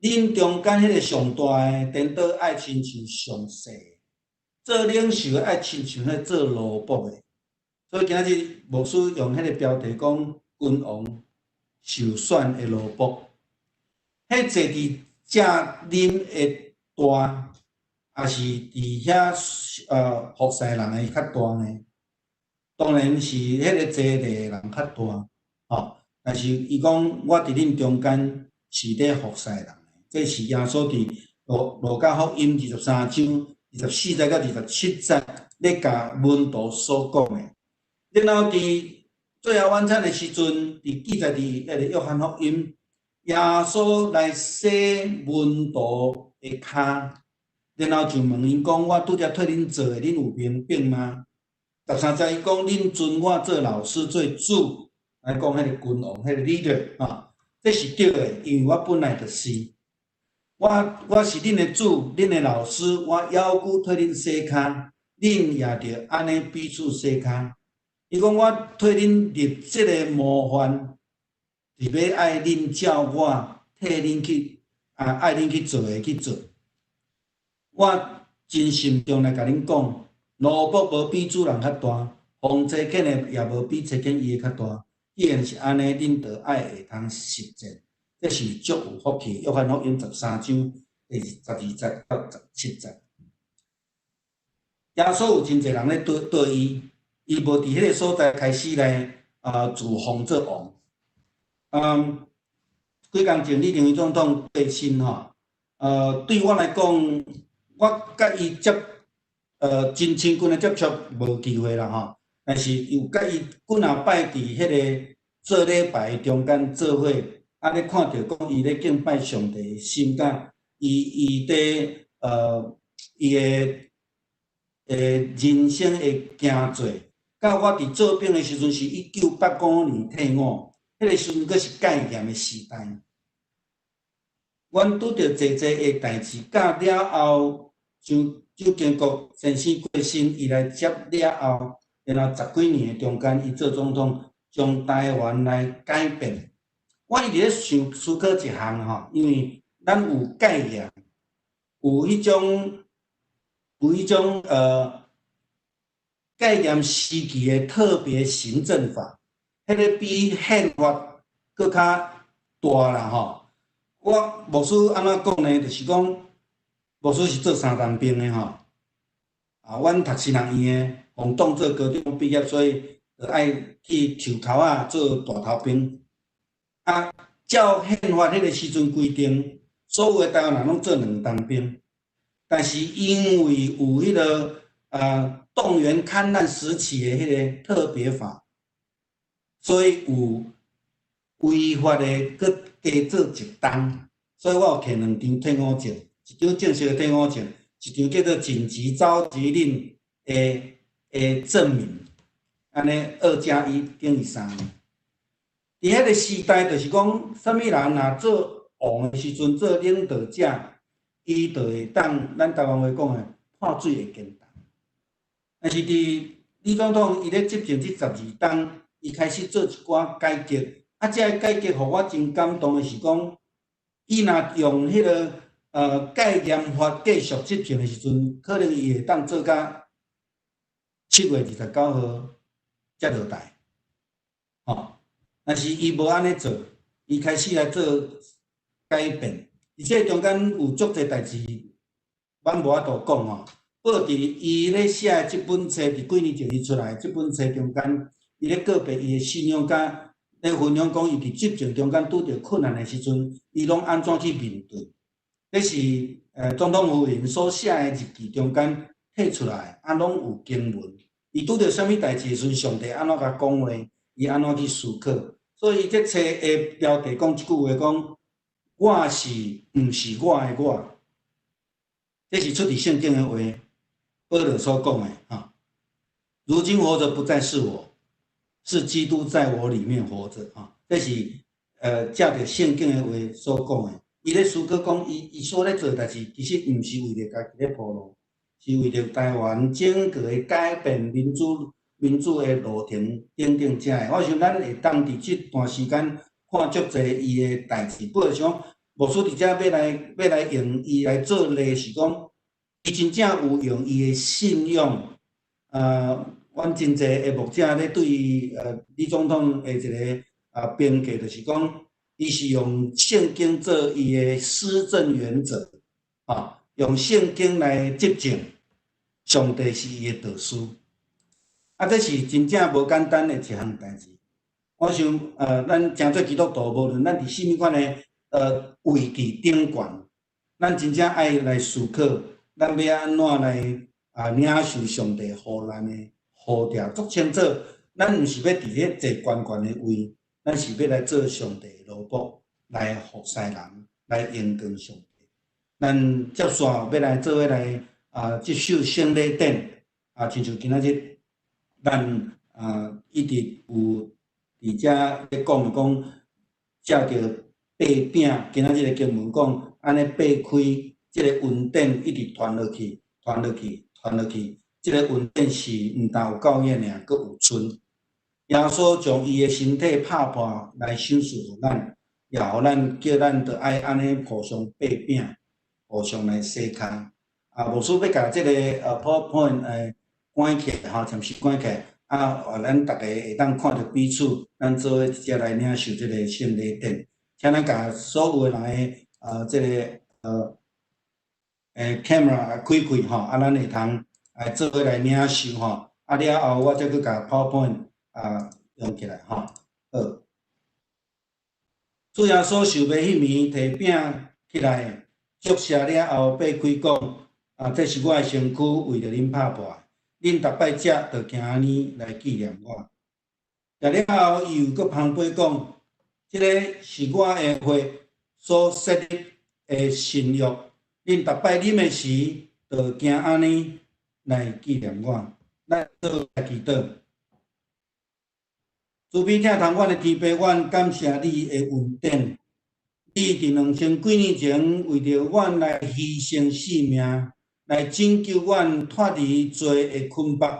恁中間彼个上大的，顛倒愛親像上細的；做領袖的愛親像彼个做奴僕的。所以今仔日牧師用彼个標題講君王受選的奴僕，彼坐佇正啉的大，抑是佇遐服侍人的較大呢？當然是彼个坐地的人較大，吼。但是伊講，我佇恁中間是咧服侍人的，這是耶穌佇路加福音23章24節到27節咧共門徒所講的。然後佇最後晚餐的時陣，佇記載佇彼个約翰福音，耶穌來洗門徒的跤，然後就問𪜶講：我拄才替恁做的，恁有明白嗎？13節伊講：恁尊我做老師、做主，來講彼个君王、彼个 leader 啊，這是對的，因為我本來就是。我是恁的主，恁的老師，我猶閣替恁洗跤，恁也著按呢彼此洗跤。伊講我替恁立這个模範，是欲愛恁照我替恁去啊，愛恁去做的去做。我真慎重來共恁講，奴僕無比主人較大，奉差遣的也無比差遣伊的較大。既然是按呢，恁著愛會通實踐，這是足有福氣。約翰福音13章第12節到17節。耶穌有真濟人咧對伊，伊無佇彼个所在開始來自封做王。幾工前李登輝總統過身吼，對我來講，我佮伊真親近的接觸無機會啦吼，但是有佮伊幾若擺佇彼个做禮拜中間做伙，咧看著講伊咧敬拜上帝的心，佮伊佇伊的人生的行做，佮我佇做兵的時陣是1985年退伍，彼个時陣閣是戒嚴的時代。阮拄著濟濟的代誌，佮了後，像蔣經國先生過身，伊來接了後，然後十幾年的中間，伊做總統，將台灣來改變。我一直咧想思考一項吼，因為咱有戒嚴，有彼種戒嚴時期的特別行政法，彼个比憲法閣較大啦吼。我牧師按怎講呢？就是講，牧師是做三當兵的吼，啊，阮讀新學院的，予當做高中畢業，所以就愛去樹頭仔做大頭兵。啊，照憲法彼个時陣規定，所有的台灣人攏做兩當兵。但是因為有彼个動員戡亂時期的彼个特別法，所以有違法的閣加做一冬，所以我有摕兩張退伍證，一張正式的退伍證，一張叫做緊急召集令的證明，按呢2加1等於3。佇彼个時代，就是講，啥物人若做王的時陣，做領導者，伊就會當咱台灣話講的破水會堅凍。但是佇李總統伊咧執政這12冬，伊開始做一寡改革，啊，這个改革予我真感動的是講，伊若用彼个戒嚴法繼續執政的時陣，可能伊會當做甲7月29號才落台，吼。但是伊無按呢做，伊開始來做改變，而且中間有足濟代誌，阮無法度講吼。不過佇伊咧寫的這本冊，佇幾年前伊出來這本冊中間，伊咧告白伊的信仰，佮咧分享講，伊佇執政中間拄著困難的時陣，伊攏按怎去面對？這是總統夫人所寫的日記中間提出來，啊，攏有經文。伊拄著啥物代誌的時陣，上帝按怎共講話，伊按怎去思考。所以這冊的標題講一句話講：我是毋是我的我？這是出佇聖經的話，保羅所講的哈。如今活著不再是我，是基督在我裡面活著哈。這是照著聖經的話所講的。伊咧思考講，伊所咧做的代誌，其實毋是為著家己咧鋪路，是為著台灣整個的改變民主的路程等等遮的。我想咱會當佇這段時間看足濟伊的代誌，不過想牧師佇遮欲來用伊來做例，是講伊真正有用伊的信仰。阮真濟的牧者咧對李總統的一個評價，就是講伊是用聖經做伊的施政原則，啊，用聖經來執政，上帝是伊的導師。啊，這是真正無簡單的一項代誌。我想，咱誠濟基督徒，無論咱佇啥物款的位置頂懸，咱真正愛來思考，咱欲按怎來領受上帝予咱的呼召，足清楚，咱毋是欲佇咧坐懸懸的位，咱是欲來做上帝的奴僕，來服侍人，來榮光上帝。咱接續欲來做伙來接受聖禮典，啊，親像今仔日咱一直有佇遮咧講講，藉著擘餅，今仔日的經文講，按呢擘開，這个恩典一直傳落去，傳落去，傳落去，這个恩典是毋但有夠額爾，閣有剩。耶穌將伊的身體拍破來賞賜予咱，也予咱叫咱著愛按呢互相擘餅，互相來洗跤。啊，牧師欲共這个PowerPoint 關起來吼，暫時關起來，啊，予咱逐家會當看著彼此，咱做伙直接來領受這个聖禮典。請咱共所有的人的這个camera 開開吼，啊，咱會通來做伙來領受吼。啊，了後我才閣共 PowerPoint 用起來吼。好，主耶穌受賣彼暝，提餅起來，祝謝了後，擘開講：啊，這是我的身軀，為著恁拍破。恁逐擺食，就行按呢來紀念我。食了後，伊又閣捧杯講：這个是我的血所設立的新約。恁逐擺啉的時，就行按呢來紀念我。咱做來祈禱。慈悲疼痛阮的天父，阮感謝你的恩典。你佇2000幾年前為著阮來犧牲性命，來拯救阮脫離罪的捆綁，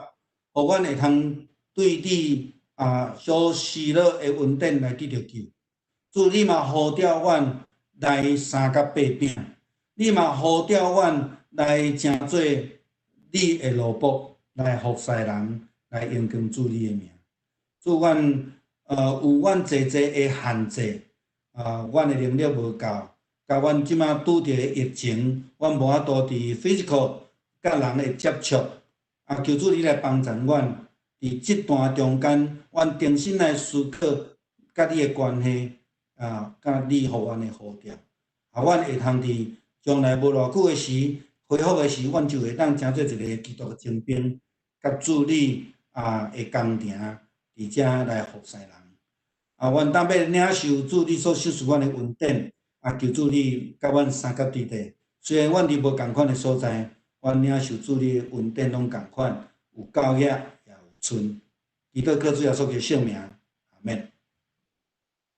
予阮會通對你所施予的恩典來得著救。主，你嘛呼召阮來相佮擘餅，你嘛呼召阮來成做你的奴僕，來服侍人，來榮光主你的名。主，阮有阮濟濟的限制，啊，阮的能力無夠，佮阮這馬拄著的疫情，阮無法度佇 physical 佮人的接觸，啊，求主你來幫助阮，佇這段中間，阮重新來思考佮你的關係，啊，佮你予阮的呼召，啊，阮會通佇將來無偌久的時，恢復的時，阮就會當成做一个基督的精兵，佮主你的工程，佇遮來服侍人。啊，阮當欲領受主你所賞賜阮的恩典，啊，求主你佮阮相佮佇咧。雖然阮佇無仝款的所在，阮領受主你的恩典攏仝款，有夠額也有剩。祈禱靠主耶穌基督聖名，阿們。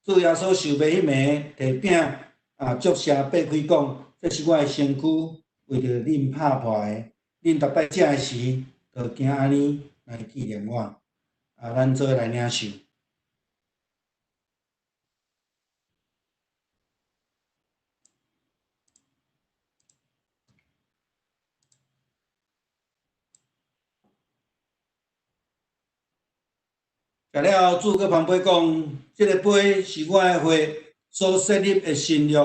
主耶穌受賣彼暝，提餅祝謝擘開講：這是我的身軀，為著恁拍破的。恁逐擺食的時，就行按呢來紀念我。啊，咱做伙來領受。食了後，主閣捧杯講：這个杯是我的血所設立的新約，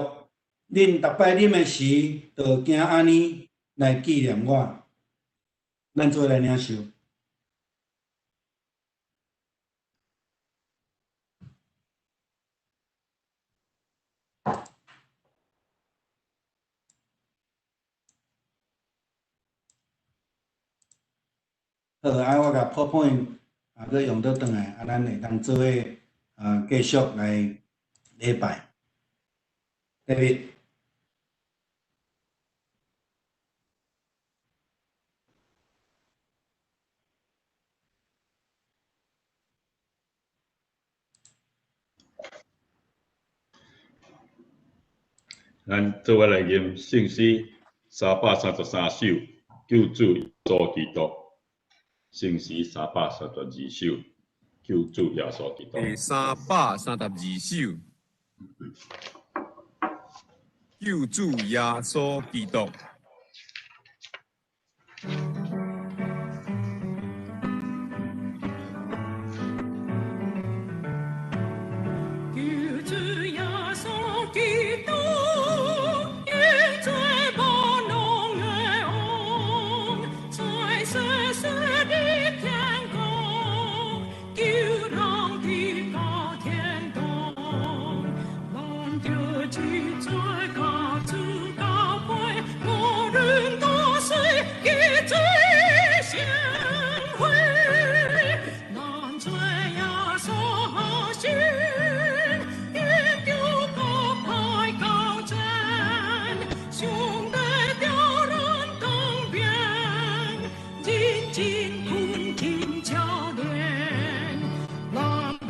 恁逐擺啉的時，就行按呢來紀念我。咱做伙來領受。好，啊，我共 PowerPoint 啊，閣用倒轉來，啊，咱會當做伙啊，繼續來禮拜。David。咱做伙來吟聖詩333首，救主耶穌基督。聖詩332首，救主耶穌基督。第332首，救主耶穌基督。救主耶穌基督，伊做萬能的王，在世世的天國，救人的高天堂，咱著一做共主交陪，無論多水，伊最先回，咱做耶穌信。研究各派高真，上帝調咱當邊，認真懇勤操練，咱無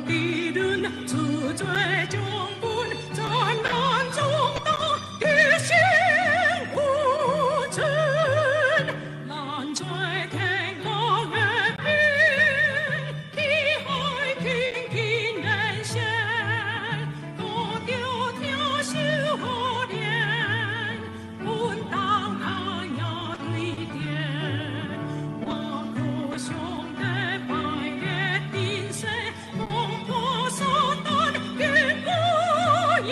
佇論自做將軍，戰難中當得勝無存，咱做天國的兵，去海輕輕連線，多著聽修練，奮鬥抗壓對敵，我靠上帝派的定勢，攻破撒旦堅固壓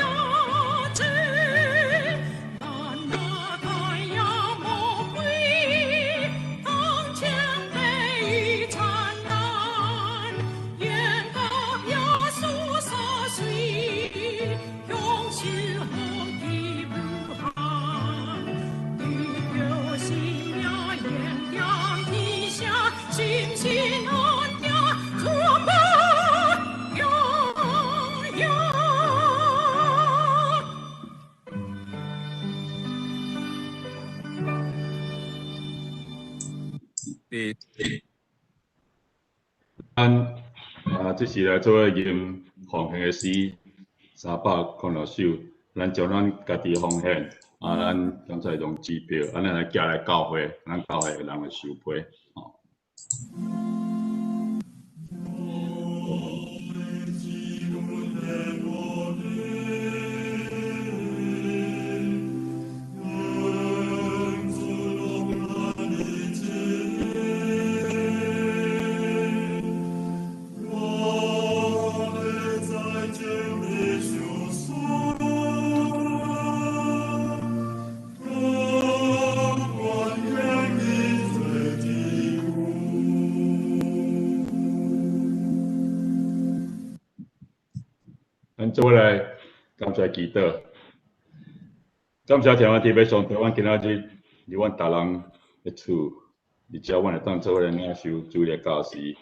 制，咱若太陽魔鬼，當前被慘難，願告耶穌灑水，享受福氣無限，得著性命延長天下，心心安定，充滿榮耀。第咱啊，這是來做伙吟奉獻的詩306首，咱將咱家己奉獻，啊，咱剛才用支票，啊，咱來寄來教會，咱教會的人會收批，吼。咱做伙來感謝祈禱，感謝天父天父上帝，阮今仔日佇阮逐人的厝，而且阮會當做伙來領受主的教示。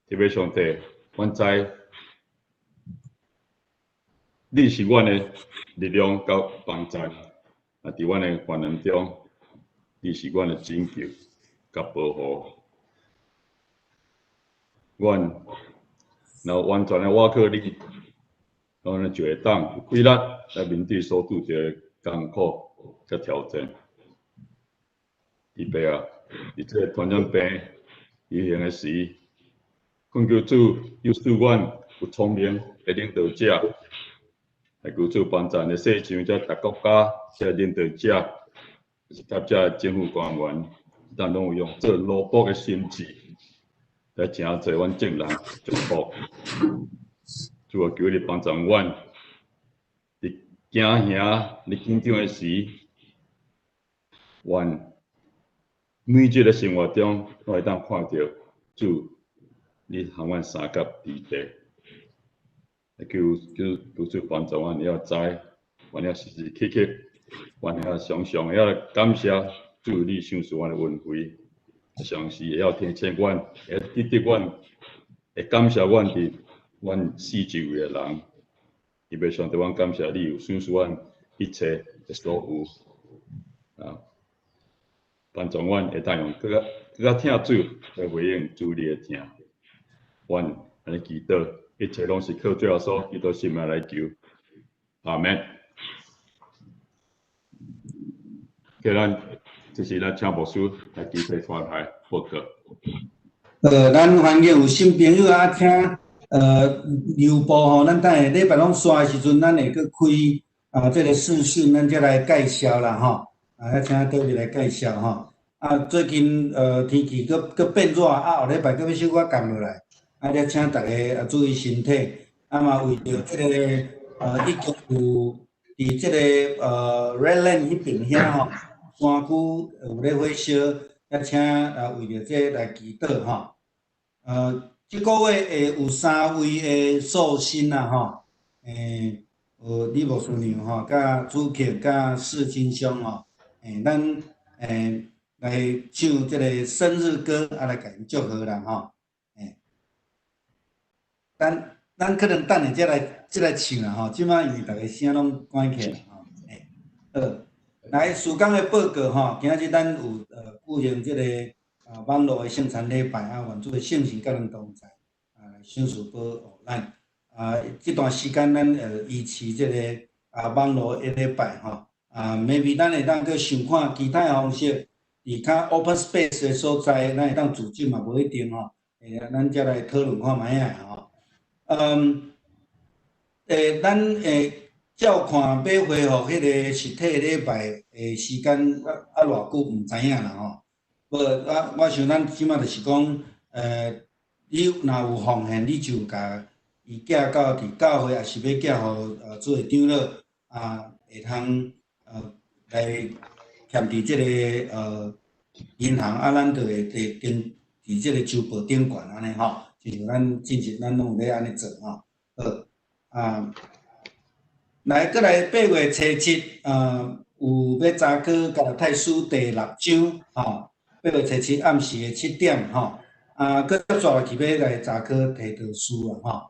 天父上帝，阮知你是阮的力量佮幫助，啊，佇阮的患難中，你是阮的拯救佮保護。阮若完全的倚靠你，阮就會當有氣力來面對所拄著的艱苦佮挑戰。特別啊，佇這個傳染病流行的時，懇求主又賜阮有聰明的領導者，來求主幫助的世上這逐國家這領導者，是佮這政府官員，咱攏有用做奴僕的心志來成做阮眾人祝福。主啊，求你幫助阮，佇驚嚇、佇緊張的時，願每日的生活中，攏會當看著主，你和阮相佮佇地。求求求主幫助阮，會曉知，阮要時時刻刻，阮會曉常常會曉感謝主，你賞賜阮的恩惠。上是会晓听见阮，会得得阮，会感谢阮伫阮四周围的人。特别上帝，阮感谢你有赏赐阮一切的所有，啊，帮助阮会当用阁较阁较疼主来回应主你的疼。阮按呢祈祷，一切拢是靠主耶稣基督圣名来求，阿门。叫咱，这是咱请牧师来祈祷团来报告。咱环境有新朋友啊，请留步吼，咱等下礼拜拢煞的时阵，咱会阁开啊，这个视讯，咱才来介绍啦吼。啊，请倒入来介绍吼。啊，最近天气阁阁变热，啊后礼拜阁欲小可降落来，啊，才请大家啊注意身体。啊嘛，为著这个已经有伫这个Redland 彼边遐吼，山区有咧火烧，啊请啊为著这个来祈祷吼。这个月会有三位的寿星啦吼，李牧师娘吼，佮主客佮世金兄吼，咱来唱这个生日歌，啊来共𪜶祝贺啦吼，咱可能等下才来唱啦吼，这摆因为逐个声拢关起来吼，好，来事工的报告吼，今仔日咱有举行这个网路的圣餐礼拜啊，愿主的圣神佮咱同在，啊，来赏赐保护咱。啊，这段时间咱维持这个网路的礼拜吼，啊，maybe 咱会当阁想看其他的方式，伫较 open space 的所在，咱会当组织嘛，无一定吼，咱才来讨论看觅仔吼。咱会照看欲恢复彼个实体礼拜的时间，啊偌久毋知影啦吼。无，我想咱这摆就是讲，你若有奉献，你就共伊寄到伫教会，抑是欲寄予主的长老，啊，会通来欠伫这个银行，啊，咱就会伫顶伫这个周报顶悬按呢吼，就像咱进前咱拢有咧按呢做吼。好，啊，来阁来八月初七，有欲查考加拉太书第六章吼。八月初七暗时的7点吼，啊，阁接续落去欲来查考提多书啊吼。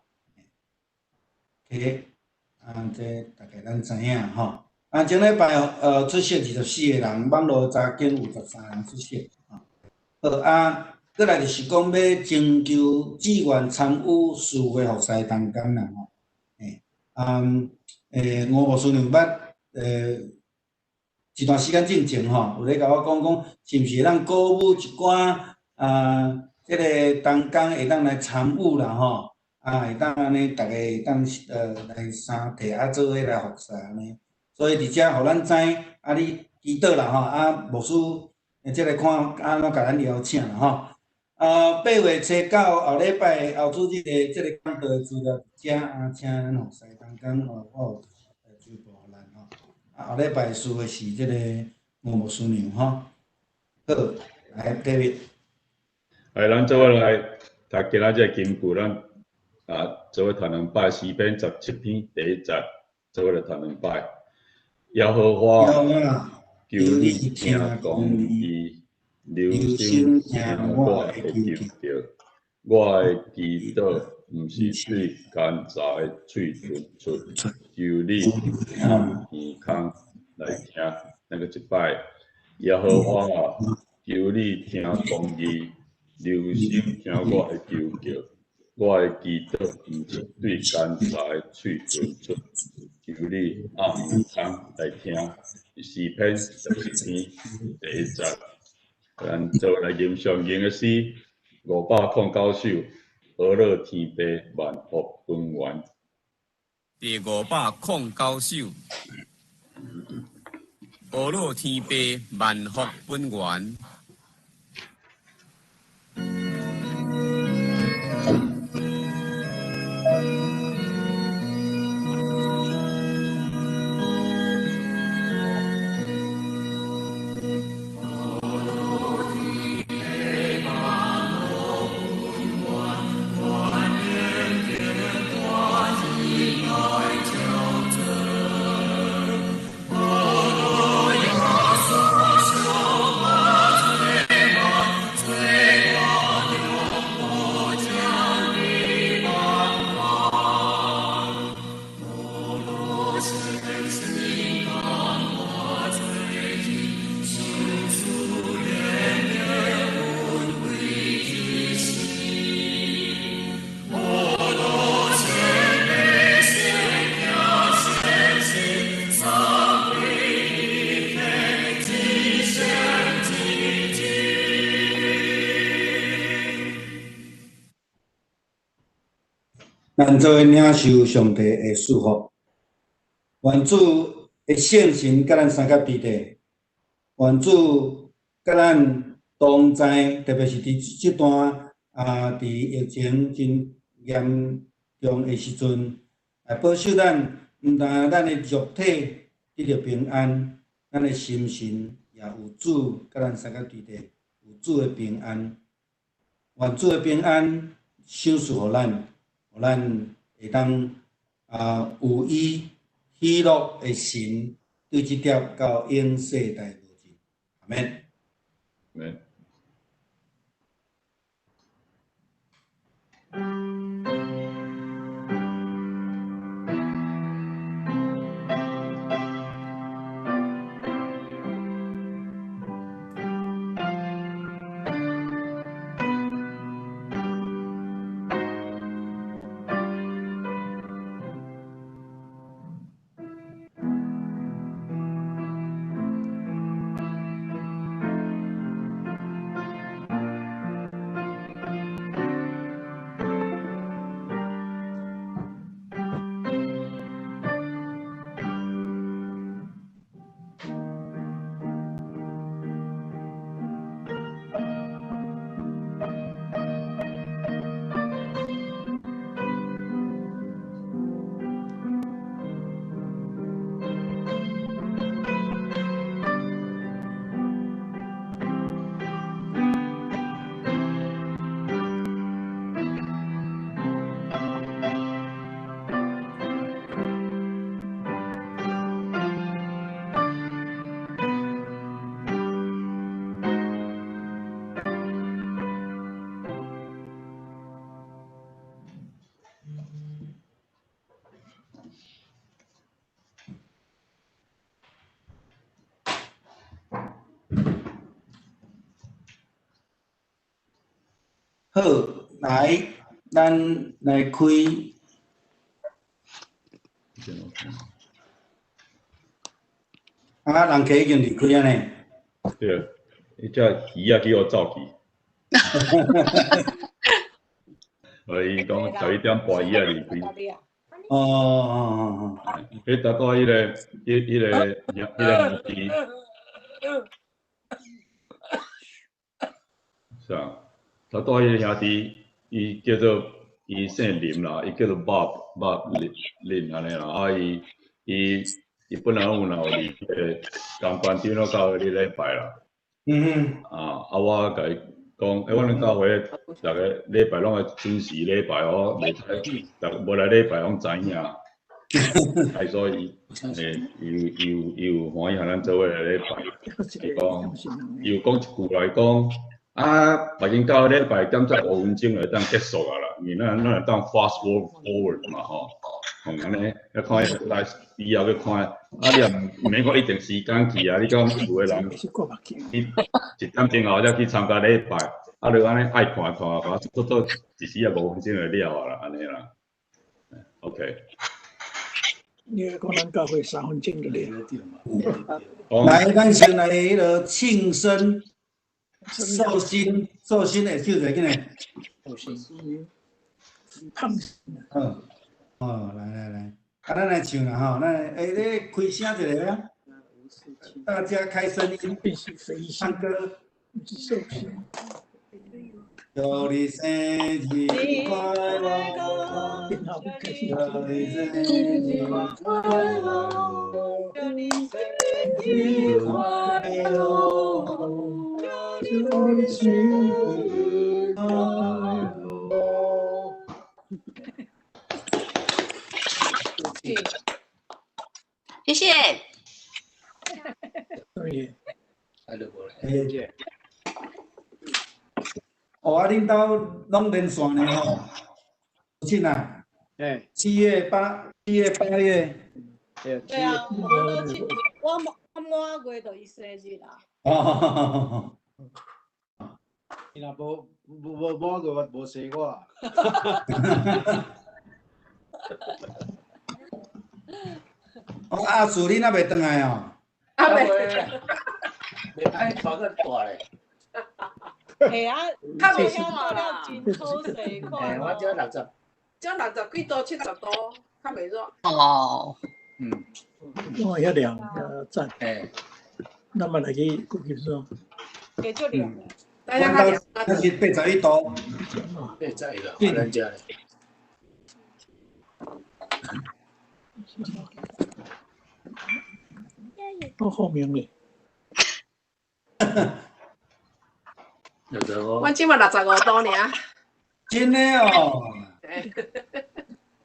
OK，啊，这大概咱知影吼。啊，前礼拜出席24个人，网路查经有13人出席。好，啊，阁来就是讲欲征求志愿参与事会服侍同工啦吼。啊，吴牧师娘捌一段时间进前吼，有咧共我讲讲，是毋是会当鼓舞一寡啊，这个同工会当来参与啦吼，啊，会当按呢，逐家会当来相提啊，做伙来服侍按呢。所以伫遮予咱知，啊，你祈祷啦吼，啊，牧师，这个看按怎共咱邀请啦吼。啊，八月初九后礼拜后主日的这个讲道的资料伫遮啊，请咱服侍同工哦，我有周报予咱吼。啊，后礼拜四的是这个吴牧师娘吼。好，来 David。来，咱做伙来读今仔这个经句，咱啊做伙读两摆诗篇17篇第一节，做伙来读两摆。耶和华，求你听公义，留心听我的求叫，我的祈祷毋是对奸诈的喙唇出，求你掩耳孔来听。咱阁一摆，耶和华，求你听公义，留心听我的求叫，我的祈祷毋是对奸诈的喙唇出，求你掩耳孔来听。诗篇17篇第一节，咱做来吟诵吟的诗509首，呵咾天父万福本源。第509首，呵咾天父万福本源。阿咱做伙领受上帝的祝福。愿主的圣神佮咱相佮伫咧，愿主佮咱同在，特别是伫这段伫疫情真严重的时阵，来保守咱，毋但咱的肉体得著平安，咱的心神也有主佮咱相佮伫咧，有主的平安。愿主的平安赏赐予咱，予咱会当有伊喜乐的心，对这粒到永世代无尽。阿们。阿们。好，来，咱来开。啊，人客已经离开啊呢。对，彼只鱼仔去予走去。所以讲11点半鱼仔离开。哦哦哦哦。彼搭到彼个，彼个兄弟。是啊。他带彼个兄弟，伊叫做伊姓林啦，伊叫做 Bob 林林按呢啦。啊，伊伊伊本来有若有伫彼个江关长老教会咧礼拜啦。我共伊讲，欸，阮们教会逐个礼拜拢爱准时礼拜哦，袂使，逐无来礼拜拢知影。所以伊伊有欢喜和咱做伙来礼拜。伊讲，伊有讲一句来讲。啊，别间教会礼拜点才5分钟就会当结束啊啦，因为咱会当 fast forward 嘛吼，按呢，要看来以后去看，啊你也毋免讲一定时间去啊，你讲有的人，你1点钟后才去参加礼拜，啊你按呢爱看看，看做做一时也5分钟就了啊啦，按呢啦，OK。你讲咱教会3分钟就了。来，咱先来彼个庆生。寿星，寿星会唱者紧嘞。寿星，胖。好，来来来，啊，咱来唱啦吼，咱欸，你开声一下啊！大家开声音，唱歌。寿星。祝你生日快乐！祝你生日快乐！祝你生日快乐！祝你生日快乐！谢谢。对。哦，啊，恁兜拢连线的吼，亲啊。7月8、7月8月。对啊，我都七，我满月就伊生日啦。哦。伊若无无无满月，无生我。哦，阿树，你那袂转来哦？啊未。袂歹，带个大咧。嘿啊，较袂晓做了真好势看。嘿，我这才60幾度、70度，較袂熱。哦。哦，遐涼，遐讚。咱嘛來去舊金山。會足涼。大家較涼。那是81度。81度，咱遮咧。我好明咧。我這馬65度爾。真的哦。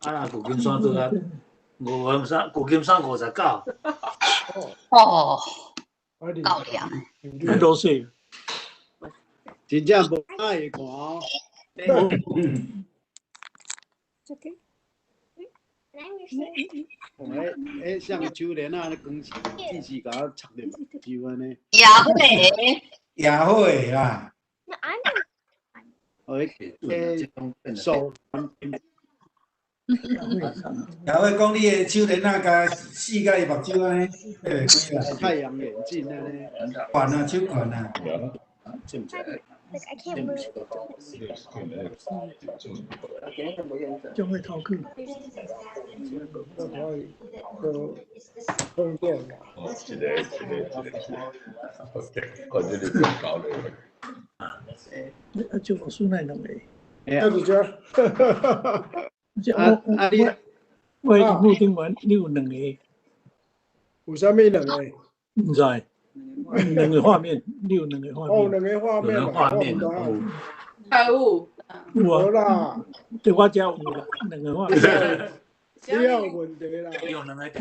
啊，若舊金山拄啊，五三，舊金山59。哦。夠涼。很多水。真正無愛會寒哦。這個。哦，迄像手鏈仔，光只是共我插入目睭按呢。也會。也會啦。哦，迄手。也會講你的手鏈仔共四甲伊目睭按呢，會開啦。太陽眼鏡按呢。懸啊，手懸啊。將會頭去。哦，一個一個一個，OK，看這個搞咧。啊，就我孫那兩個。啊，就這。啊啊！你我螢幕頂懸，你有兩個。有啥物兩個？毋知。兩個畫面，你有兩個畫面。哦，兩個畫面。畫面。有。有啊。有啦。對我遮有啦，兩個畫面。你有問題啦。對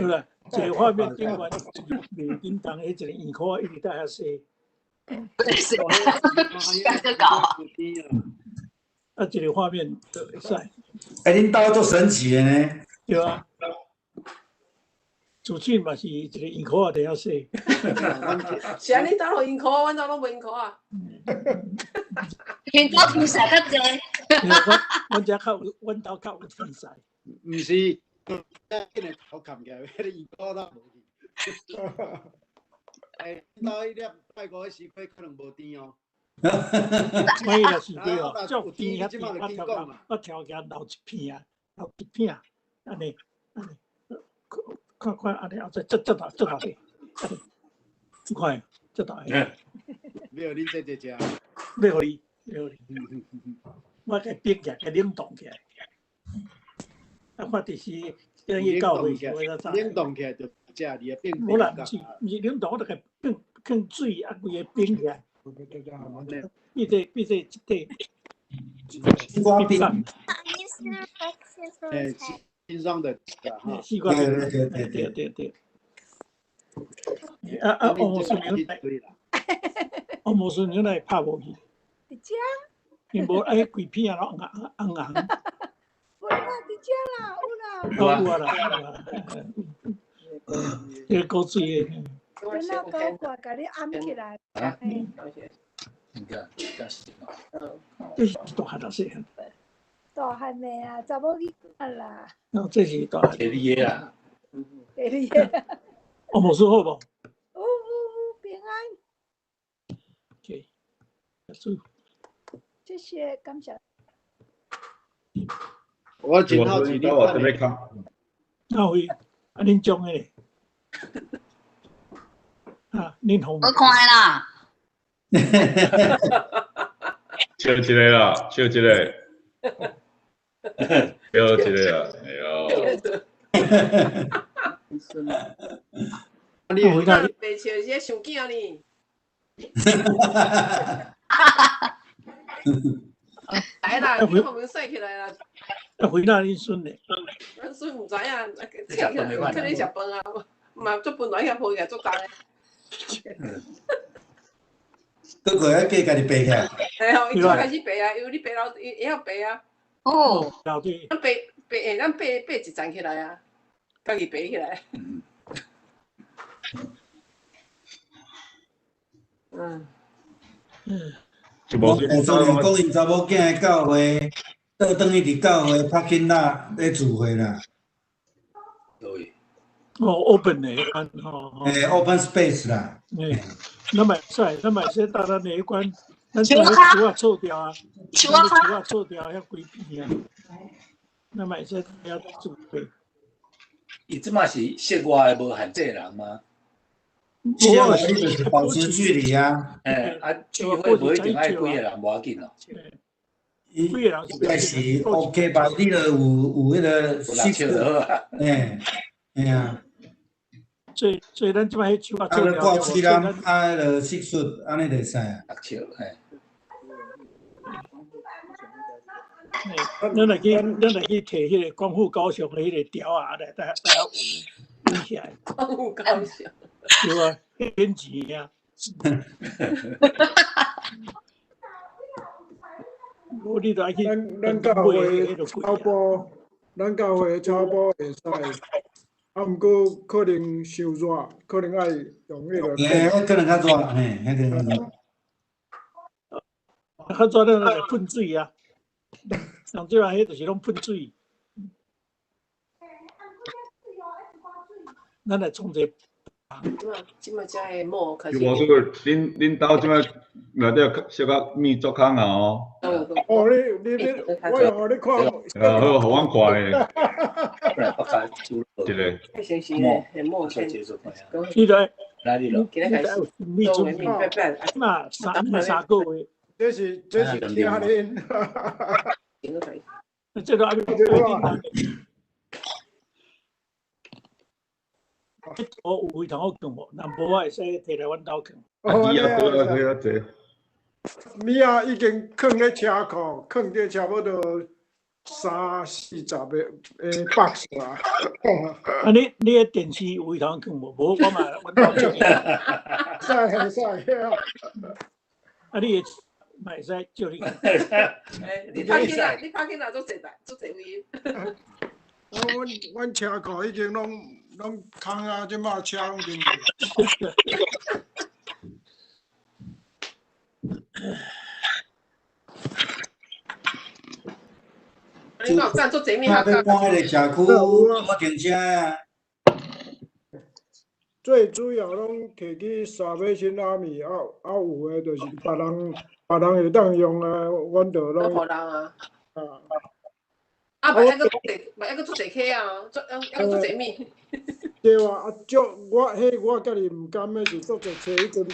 啦，一個畫面頂懸袂叮當，彼一個圓箍一直在遐踅。踅個搞啊！啊，一個畫面就會使。欸，恁兜足神奇的呢。對啊。主持嘛是一個圓箍仔佇遐踅。是啊，恁兜有圓箍，阮兜攏無圓箍啊。恁兜天才較濟。阮遮較有，阮兜較有天才。毋是，緊個頭冚起來，彼個圓箍都無去。欸，恁兜彼粒拜五彼時塊可能無甜哦。我彼粒時塊哦，才有甜遐甜，我調我調起來留一片啊，留一片，按呢按呢，看看按呢，後再這這頭這頭去，你看這頭。要予恁姐姐食。要予伊，要予伊。我共冰起來，共冷凍起來。啊，我就是等於教會，冷凍起來就食你啊變。無啦，毋是毋是冷凍，我就共放放水啊，規个冰起來。變做變做一塊。西瓜冰。欸，新裝的。西瓜冰。對對對對對。啊啊！王牧師娘來，王牧師娘來拍無去。佇遮。因無愛規片攏紅紅紅。無啦，佇遮啦，有啦。有啊啦，有啊。這個古水的。等下高掛，共你掩起來。啊？這是大漢還是細漢？大漢的啊，查某囡仔啦。哦，這是大漢。第二個啊。第二個。王牧師好無？有有有，平安。 OK，結束。謝謝，感謝。我真好奇你我特別看。那位，啊，恁種的？啊，恁紅。我看啦。笑一個啦，笑一個。笑一個啦，哎喲。你回答袂笑是咧想囝呢。來啦，你後面洗起來啦。啊，回答恁孫咧。阮孫毋知影，去咧食飯啊，嘛足本來遐抱起來足重的。閣過愛計家己爬起來。嘿吼，伊就開始爬啊，因為你爬樓，伊會曉爬啊。哦。樓梯。咱爬爬，欸，咱爬爬一層起來啊，家己爬起來。嗯。嗯。我昨日講𪜶查某囝的教會，倒轉去佇教會 parking lot 咧聚會啦。對。哦，open 的，吼。欸，open space 啦。欸，咱嘛會使，咱嘛會使搭咱的彼款，咱厝仔厝掉啊，咱厝仔厝掉遐規片啊。咱嘛會使遐準備。伊這馬是室外的無限制人嗎？室外你就是保持距離啊。欸，啊，聚會無一定愛幾個人，無要緊咯。應該是 OK 吧？你著有彼个六尺就好啊。嘿，嘿啊。所以咱這擺彼手啊，啊，掛喙罈，啊，彼个釋出，按呢就會使啊。六尺，嘿。咱來去提彼个光復高雄的彼个條仔來，大家圍起來。光復高雄。對啊，免錢啊。無你著愛去。咱教會草埔，咱教會草埔會使，啊，毋過可能傷熱，可能愛用彼個。欸，可能較熱，嘿，彼個較熱。較熱咱來噴水啊！上最後彼就是攏噴水。咱來創一个。這馬遮的某開始。我說恁兜這擺內底小可物足空啊哦。哦，你，我有予你看。啊好，予阮看咧。一个。你来。哪里了？你准备。那三个月。這是聽恁。這個還沒。我有位通好囥無？若無我會使提來阮兜囥。哦，啊，對啊，對啊，對。物仔已經囥咧車庫，囥佇差不多三四十个 box 啊。啊，你彼電視有位通囥無？無，我嘛阮兜借。使使。啊，你嘛會使借你。你拍起來，你拍起來做濟台，做濟位。我阮車庫已經攏空啊，這馬車攏停。你若有做濟物？要搬彼个社區，我停車啊。最主要攏提去沙尾新阿米，啊啊有的就是別人會當用啊，阮就攏。予人啊。啊。啊，嘛抑閣做濟，嘛抑閣做濟客啊，做抑閣做濟物。對啊，啊，足我彼我家己毋甘的是足濟冊，彼陣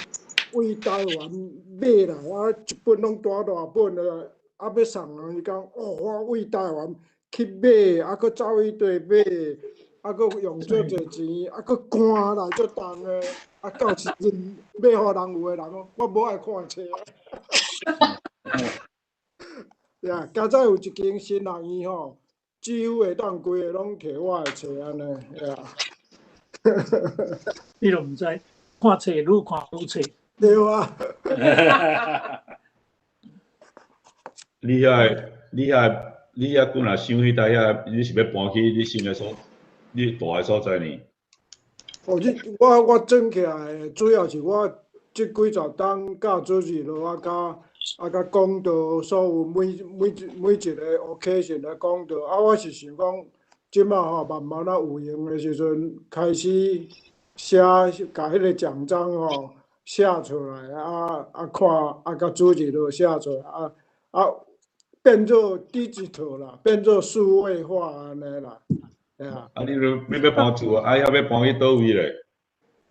為台灣買來，啊一本攏大大本的，啊欲送人伊講，哦，我為台灣去買，啊閣走去綴買，啊閣用足濟錢，啊閣搬來足重的，啊到時陣買予人有的人講，我無愛看冊。對啊，佳哉有一間新學院吼，幾乎會當規个攏提我的冊按呢，對啊。你都毋知，看冊愈看愈冊。對啊。你遐久若想彼搭遐，你是欲搬去你新的所，你住的所在呢？哦，這我轉起來，主要是我這幾十冬教主日落啊，佮講道，所有每一个 occasion 來講道，啊，我是想講，這馬吼慢慢仔有閒的時陣，開始寫，共彼个講章吼寫出來，啊啊看，啊佮主日落寫出來，啊啊變做 digital 啦，變做數位化按呢啦，對啊。啊，你欲搬厝啊？啊，遐欲搬去佗位咧？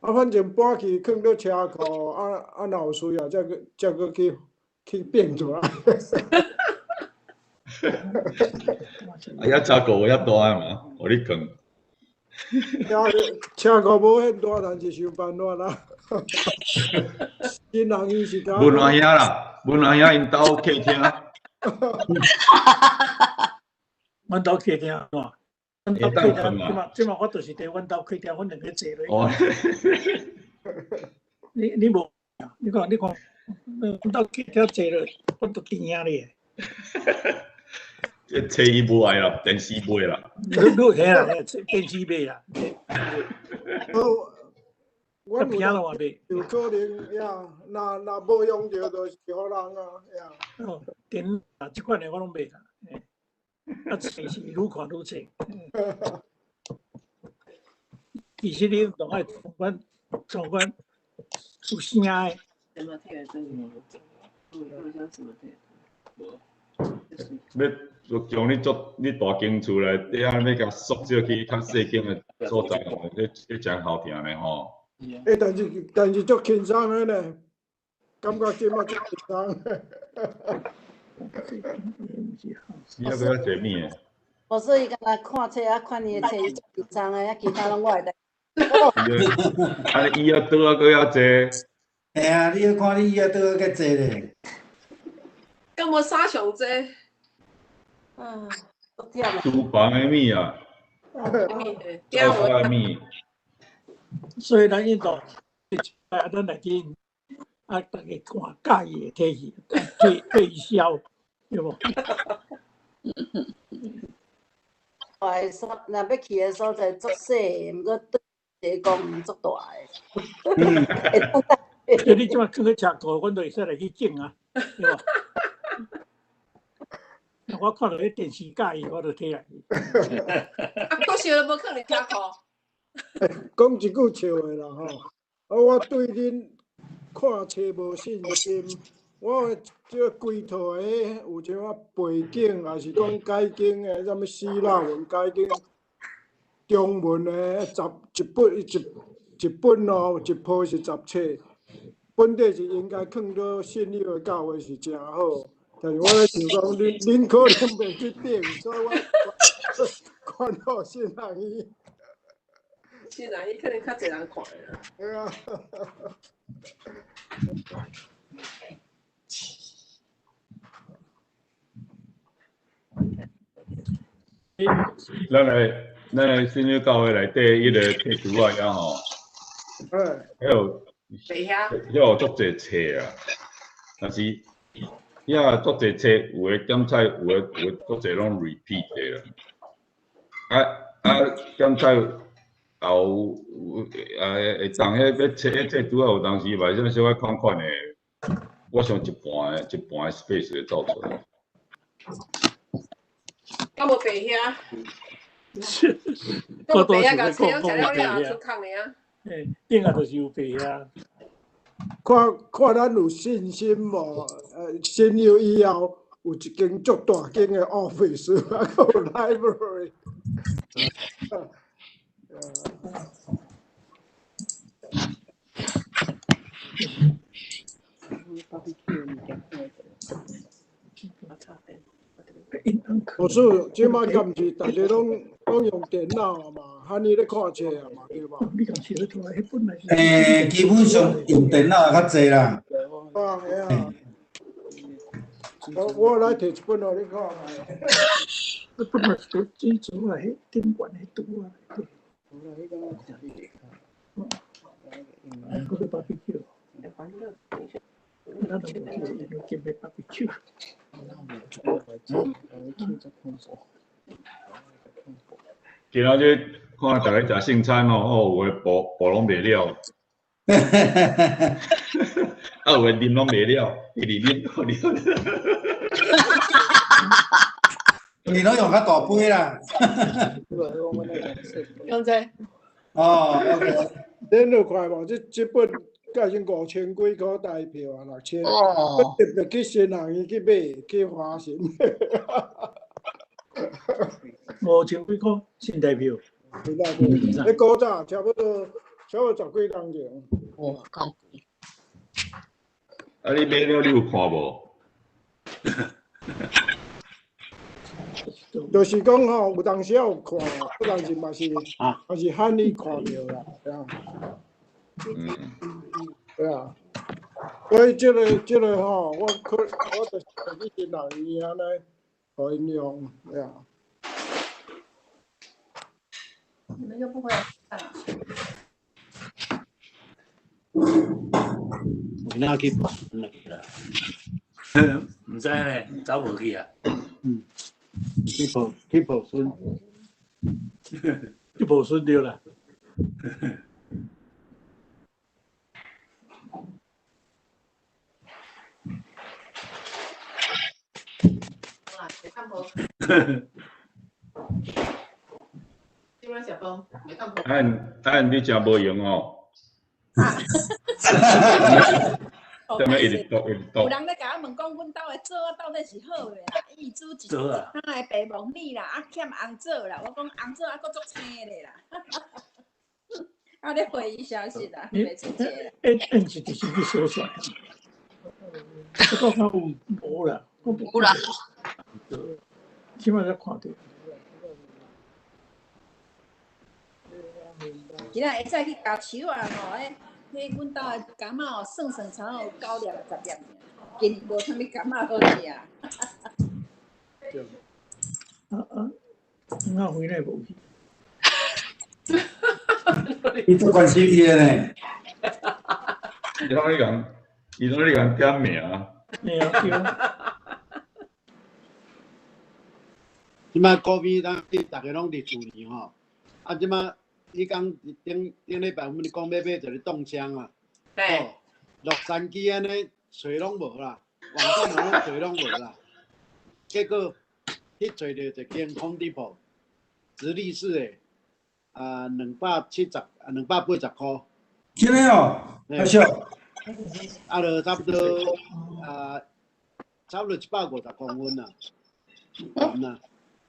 啊，反正搬去囥佇車庫，啊啊，若有需要，才閣去變出來。啊，遐車庫有遐大嘛？予你囥。車庫無遐大，但是想辦法啦。新人伊是講。文華兄啦，文華兄𪜶兜客廳。阮兜客廳怎？阮兜客廳，這馬我就是佇阮兜客廳，阮兩个坐落。哦。你無？你看，阮兜客廳坐落，我都甜咧。這冊伊無愛啦，電視賣啦。你聽啦，電視賣啦。我有可能呀，若無用著，就是予人啊呀。哦，電啊，這款的我攏賣啦。啊，冊是愈看愈冊。其實你攏愛從款有聲的。欲將你足你大間厝內底啊，欲共縮少去較細間的所在吼，彼誠好聽咧吼。欸，但是足輕鬆的呢，感覺這馬足輕鬆。你猶閣較濟物的？無所以敢若看冊啊，看伊的冊伊足緊張的，啊，其他攏我的代。啊，你椅仔桌仔閣遐濟。嘿啊，你閣看你椅仔桌仔較濟咧。敢無衫上濟？啊，足忝啊！廚房的物啊，灶頭的物。所以咱印度，啊，咱來去啊，逐家看佮意的提去退銷，對無？大的所，若欲去的所在足細，毋過對講足大的。嗯。你這擺囥佇車庫，阮就會使來去種啊，對無？我看著彼電視佮意，我就提來。啊，可惜無囥佇車庫。講一句笑話啦吼，啊，我對恁看冊無信心，我這規套的有啥物背景，抑是講解經的，啥物希臘文解經、中文的十一本一一本哦，一部是十冊，本底是應該囥佇信友的教會是誠好，但是我咧想講，恁可能袂去頂，所以我看到信人伊。信人伊可能較濟人看啦。對啊。咱來信友教會內底彼個冊櫥仔遐吼，彼有遐有足濟冊啊，但是遐足濟冊，有的檢採，有的足濟攏 repeat 的啦。啊，檢採也有會當彼冊彼冊拄仔有當時嘛，啥小可款款的，我想一半的 space 會走出來。敢無白兄？敢無白兄共冊攏食了了出空的啊？欸，頂下就是有白兄。看看咱有信心無？信友以後有一間足大間的 office，還閣有 library。老師，這擺敢毋是逐个攏用電腦啊嘛？喊你咧看冊啊嘛，對無？欸，基本上用電腦較濟啦。啊，會啊。我來提一本予你看覓。我本來是水煮啊，彼頂懸彼拄啊。啊，閣去 barbecue。咱都無去，伊就欲 barbecue。今仔日看逐家食聖餐哦，有的補攏袂了，啊有的啉攏袂了，一直啉了。你攏用較大杯啦。用這。哦，OK。恁有看無？這本價錢5000幾箍台票啊，6000。哦。特別去新人院去買，去華神。5000幾箍新台票。新台票。彼古早差不多，差不多10幾年前。哦，夠貴。啊！你買了，你有看無？就是講吼，有當時有看，有當時嘛是嘛是罕你看著啦，對啊。對啊。所以這個吼，我就是去新人院按呢，予𪜶用，對啊。你們又不回來看？有哪去抱孫啦？毋知呢，走無去啊。嗯，去抱孫，去抱孫對啦。按你真無閒哦。踮咧一直剁一直剁。有人咧共我问讲，阮兜的枣仔到底是好的啦？伊煮一枣啊汤的白木耳啦，啊欠红枣啦。我讲红枣啊，阁足青的啦。啊，咧回伊消息啦，你袂出一个。因是就是去烧出来啊。这个看有无啦？有啦。起码才看著。今仔会使去咬树啊吼，迄迄阮兜的柑仔哦，算算差有9粒10粒尔，今年无啥物柑仔好食。啊啊，我回来无去。伊足关心伊的呢。伊拢咧共，伊拢咧共点名。对啊，对。这摆股票咱逐家拢伫厝里吼，啊，这摆彼工顶顶礼拜，阮咧讲欲买一个冻箱啊，对，洛杉矶按呢揣拢无啦，网站拢揣拢无啦，结果去揣著一间 Home Depot，直立式的，啊，270啊，280箍。真的哦，阿小。啊，就差不多啊，差不多150公分啦，悬啦。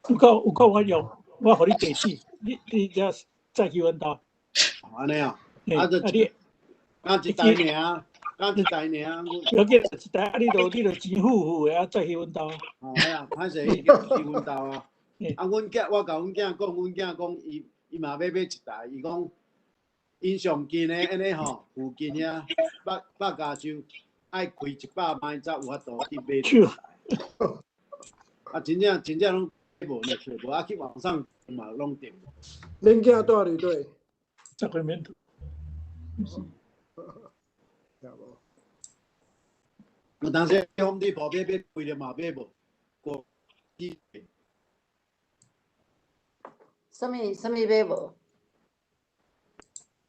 有够有够，我用，我予你地址，你才再去阮兜。按呢哦，啊就你，敢一台尔，敢一台尔。要紧，一台啊，你就钱付付的啊，再去阮兜。哦，嘿啊，歹势，已经去阮兜啊。啊，阮囝，我共阮囝讲，阮囝讲，伊嘛欲买一台，伊讲，𪜶上近的按呢吼，附近遐北加州爱开100迈才有法度去买一台。啊，真正真正拢无呢，揣无啊，去网上嘛拢订。恁囝住伫佗？十个免图。有当时 Home Depot 买买贵了嘛买无，过几。啥物啥物买无？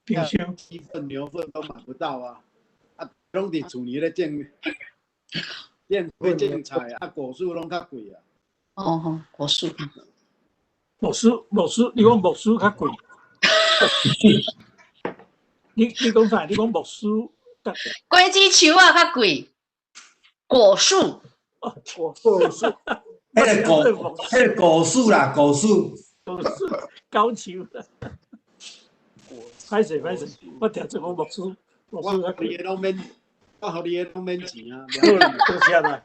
冰箱、鸡粪、牛粪都买不到啊！啊，拢伫厝里咧种，种咧种菜啊，果树拢较贵啊。哦，果树。牧师，牧师，你讲牧师较贵？你讲啥？你讲牧师？果子树啊较贵，果树。哦，果树。彼个果树啦，果树。果树，高树。歹势歹势，我听做讲牧师，牧师较贵。我予你拢免，我予你拢免钱啊。多谢啦。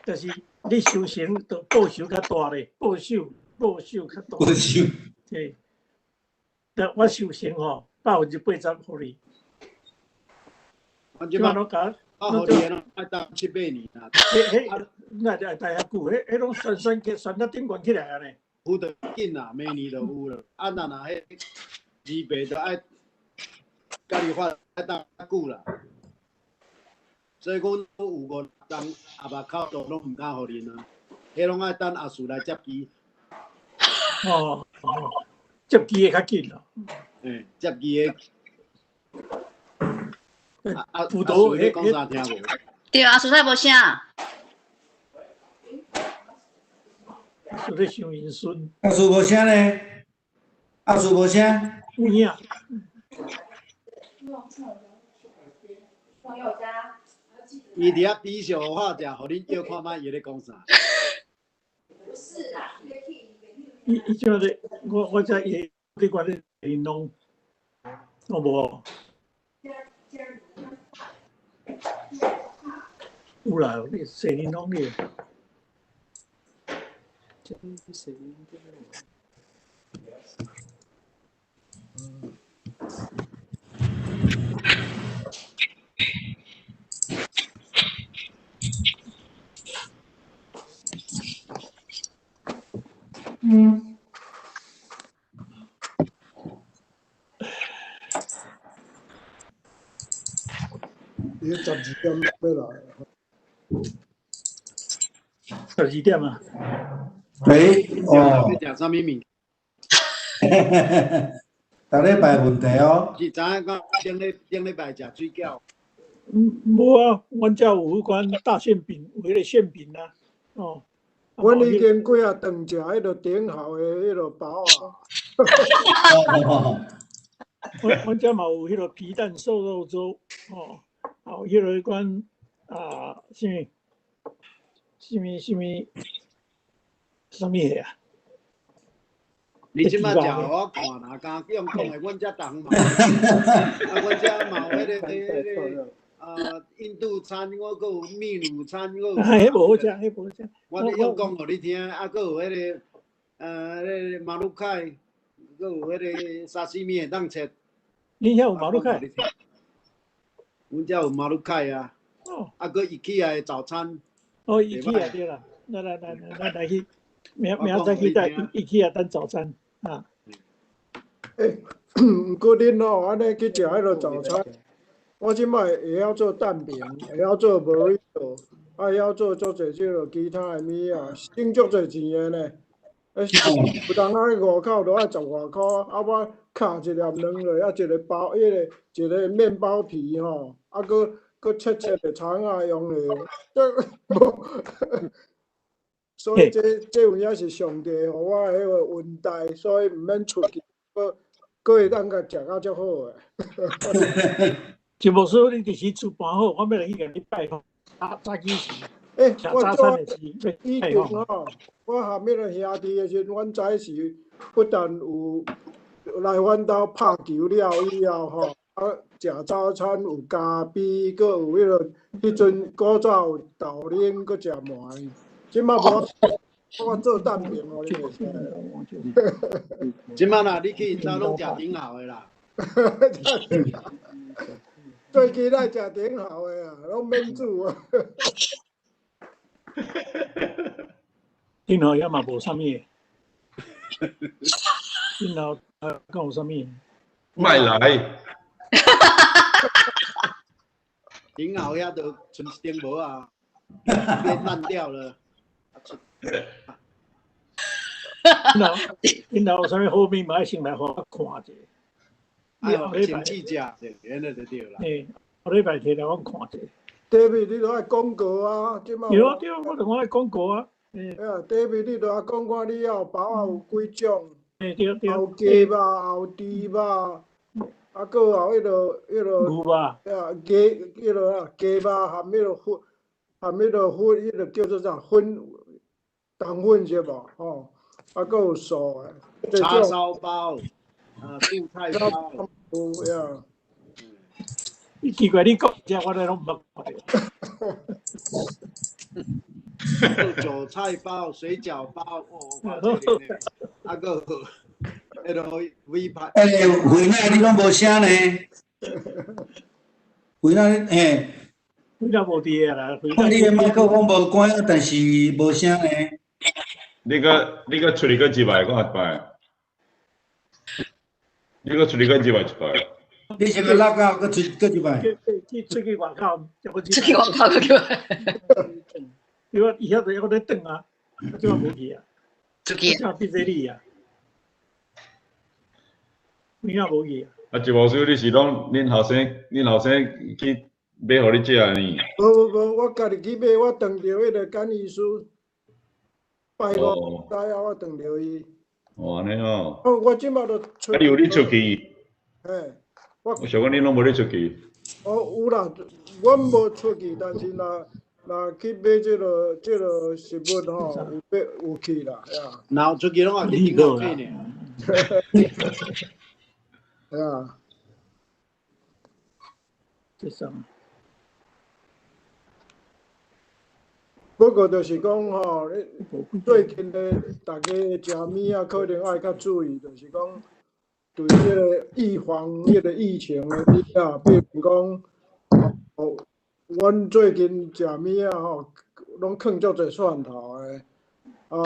就是你收成就报酬较大咧，报酬报酬较大。报酬。对。但我收成吼，80%予你。我这摆拢共，我予你拢爱等7、8年啦。彼彼，那就爱待遐久，彼彼拢旋旋起旋到顶悬起来啊呢。有就紧啦，明年就有了。啊，若彼二白就爱家己发爱等较久啦。所以讲有5张阿目口都拢毋敢予恁啊，彼拢爱等阿叔来接机。哦哦，接机会较紧咯。欸，接机的。阿辅导你讲啥听无？对，阿叔太无声。阿叔咧想𪜶孙。阿叔无声呢？阿叔无声。有影。伊伫遐比手画脚，予恁叫看觅伊咧讲啥。不是啦，伊这咧，我这伊你看咧玲珑，我无。有啦，你洗玲珑你。嗯。伊12点欲来。 12点啊？喂，哦。欲食啥物物？逐礼拜问题哦。是知影讲顶礼拜食水饺。无啊，阮遮有彼款大馅饼，有彼个馅饼啊，哦。阮已经几仔顿食彼个顶好的彼个包啊。阮遮嘛有彼个皮蛋瘦肉粥，哦，有彼个款啊，啥物啥物啥物啥物的啊？你這擺食予我看，若敢用講的，阮遮逐嘛，啊，阮遮嘛有彼个印度餐，我閣有秘魯餐，閣有。彼無好食，彼無好食。我咧用講予你聽，啊，閣有彼个馬魯凱，閣有彼個沙西米會當切。恁遐有馬魯凱？阮遮有馬魯凱啊。哦。啊，閣 IKEA 的早餐。哦，IKEA 對啦，來來來來來去，明明仔載去帶 IKEA 等早餐啊。欸，毋過恁吼，按呢去食彼个早餐，我這擺會曉做蛋餅，會曉做 burrito，啊會曉做足濟這个其他的物仔，省足濟錢的呢。欸，有當仔外口都愛十外箍，啊我敲一粒卵落，啊一個包，彼个一個麵包皮吼，啊閣閣切切的蔥仔用的，這無。所以這有影是上帝予我彼个恩待，所以毋免出去，閣閣會當共食甲足好的。就無說你佇時厝搬好，我欲來去共你拜訪。早早起時，欸，食我早餐的時以前吼，我含彼个兄弟的時陣，阮早時不但有來阮兜拍球了以後吼，啊，食早餐有咖啡，閣有彼个彼陣古早有豆奶，閣食糜。這擺無，我做蛋餅予你袂使。這擺啦，你去𪜶兜攏食頂好的啦。最近愛食頂好的啊，攏免煮啊。頂好也嘛無啥物的。頂好敢有啥物？莫來。頂好遐都賰一頂無啊，變爛掉了。恁老有啥物好物嘛，愛先來予我看者。你後禮拜先試食者，按呢就對啦。嘿，後禮拜摕來阮看者。 David，你都愛廣告啊，這擺。對對，我就講愛廣告啊。哎呀，David，你都愛講看你遐有包仔有幾種？嘿對對。有雞肉，有豬肉，啊，閣有彼个。牛肉。啊，雞，彼个啊，雞肉含彼个粉，含彼个粉，彼个叫做啥粉？冬粉是無？吼，啊，閣有素的。叉燒包，啊，素菜包。有呀。你奇怪，你講這我都攏毋捌看著。韭菜包、水餃包，哦，啊，閣有彼个米派。欸，惠奈你攏無聲呢？惠奈，欸。惠奈無佇個啦。你的麥克風無關，但是無聲呢。你閣出去閣入來看一擺。你閣出去閣入來一擺。你先閣落到，閣出閣入來。去出去外口，出去外口閣入來。對啊，伊遐就猶閣咧轉啊，這擺無去啊。出去。這變做你啊。有影無去啊？啊，一無師，你是攏恁後生，恁後生去買予你食呢？無無無，我家己去買，我撞著彼个簡醫師，拜五知影我撞著伊。哦，按呢哦。哦，我這擺就出。啊，你有咧出去？嘿，我。我想講你攏無咧出去。哦，有啦，阮無出去，但是若去買這个食物吼，有買有去啦，呀。若有出去攏也去頂口買呢。啊。這啥？不過就是講吼，你最近的大家食物仔可能愛較注意，就是講對這個預防這個疫情的物仔，比如講，哦，阮最近食物仔吼，攏囥足濟蒜頭的，啊，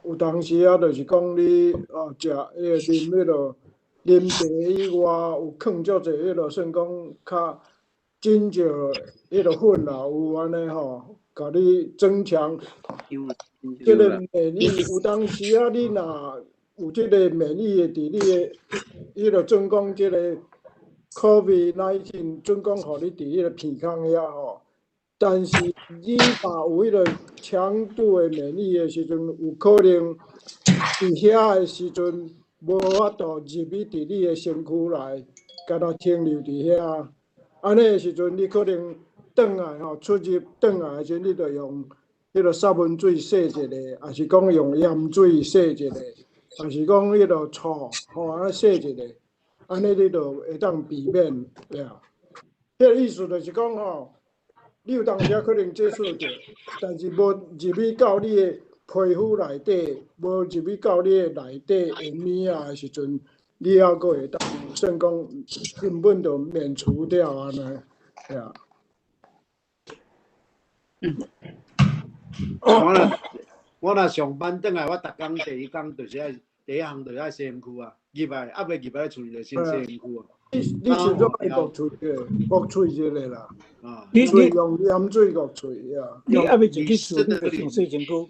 有當時啊，就是講你啊食彼個啉彼個啉茶以外，有囥足濟彼個，算講較真少彼個粉啊，有按呢吼。共你增強這個免疫，有當時啊，你若有這個免疫的，佇你的，彼個準講這個 COVID-19 準講予你佇彼個鼻孔遐吼，但是你若有彼個強度的免疫的時陣，有可能佇遐的時陣無法度入去佇你的身軀內，敢若停留佇遐，按呢的時陣你可能。轉來吼，出入轉來的時陣，你就用彼个殺蚊水洗一下，抑是講用鹽水洗一下，抑是講彼个醋吼按呢洗一下，按呢你就會當避免，對啊。彼个意思就是講吼，你有當時可能接觸著，但是無入去到你的皮膚內底，無入去到你的內底的物仔的時陣，你猶閣會當算講根本就免除掉按呢，對啊。我若上班轉來，我逐工第一工就是愛第一項就是愛洗身軀啊，入來猶未入來厝就先洗身軀啊。你先做愛焗喙的，焗喙一下啦。啊，你你用鹽水焗喙啊。你猶未進去厝，你就先洗身軀。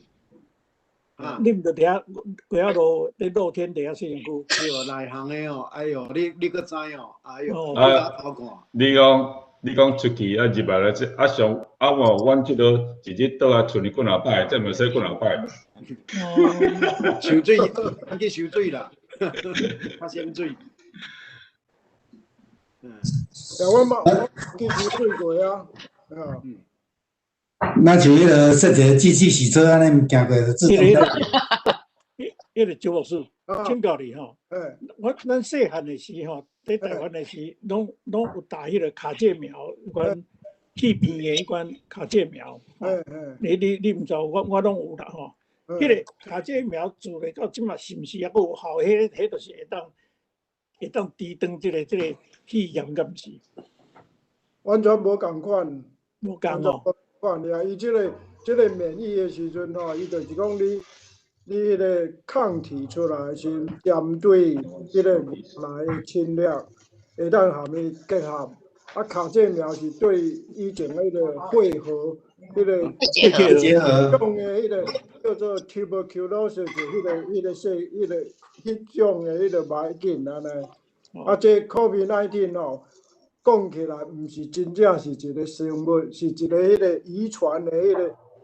你毋著佇遐街仔路，佇露天佇遐洗身軀。對，內行的哦，哎喲，你閣知哦，哎喲，你偷看。你講出去啊，入來來這啊上啊我阮這落一日倒來厝裡幾若擺，這嘛洗幾若擺。收水，咱去收水啦，較省水。嗯，我嘛我去收水過啊，啊。那像彼个設一个機器洗車按呢，毋行過就自動。彼个周牧師，請教你吼，我咱細漢的時吼，佇台灣的時，攏有打彼个卡介苗，有關肺病的彼款卡介苗。你毋知我攏有啦吼。彼个卡介苗做咧到這馬是毋是猶閣有效？彼就是會當抵擋這個肺炎，敢毋是？完全無仝款。無仝哦。款爾，伊這個免疫的時陣吼，伊就是講你彼个抗體出來是針對彼个外來侵略，會當含伊結合。啊，卡介苗是對以前彼个血核，彼个結合種的彼个叫做 tuberculosis，彼个細彼个彼種的彼个無要緊按呢。啊，這 COVID-19 吼。講起來，毋是真正是一個生物，是一個彼個遺傳的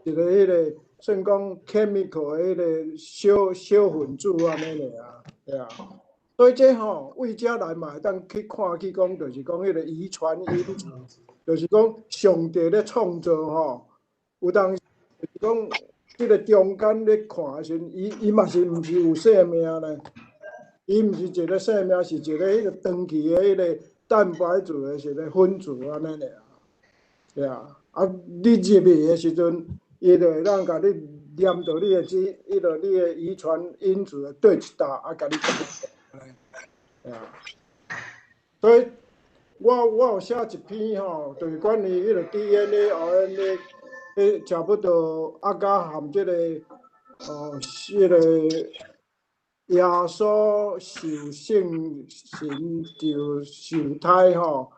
彼個一個彼個算講 chemical 的彼個小小分子按呢爾，對啊。所以這吼為這來嘛會當去看去講，就是講彼個遺傳因子，就是講上帝咧創造吼，有當時就是講這個中間咧看的時陣，伊嘛是毋是有生命呢？伊毋是一個生命，是一個彼個長期的彼個。蛋白質的一個分子按呢爾，對啊，啊，你入去的時陣，伊就會當共你黏著你的基，彼个你的遺傳因子的對一搭，啊，共你對啊。所以我有寫一篇吼，就是關於彼个 DNA、RNA，彼差不多啊，佮含這個哦，彼个。耶穌受聖神就受胎吼，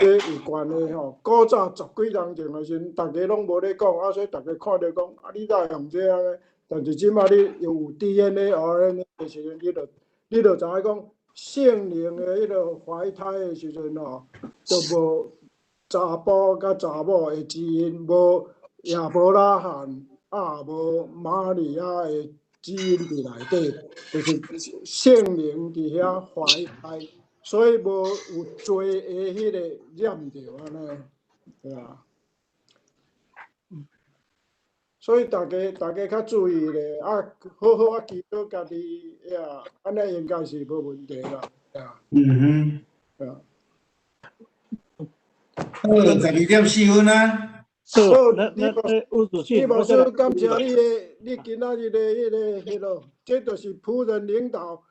這有關的吼。古早十幾年前的時陣，逐家攏無咧講，啊，所以逐家看著講，啊，你哪會用這按呢？但是這馬你又有 DNA、RNA 的時陣，你就知影講，聖靈的彼个懷胎的時陣吼，就無查埔佮查某的基因，無亞伯拉罕，啊，無瑪利亞的。基因佇內底，就是聖靈佇遐懷胎，所以無有罪的彼個染著按呢，對啊。所以大家較注意咧，啊，好好啊，祈禱家己呀，按呢應該是無問題啦，對啊。嗯哼。啊。好，12點4分啊。好，李牧師，感謝你的，你今仔日的彼个彼落，這就是僕人領導。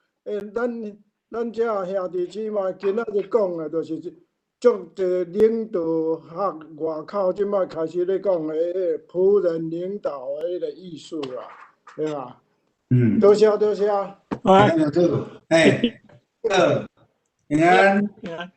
咱這兄弟姊妹今仔日講的，就是足濟領導學外口這擺開始咧講的彼個僕人領導的彼個意思啦，對吧？嗯。多謝多謝。哎，好，平安。平安。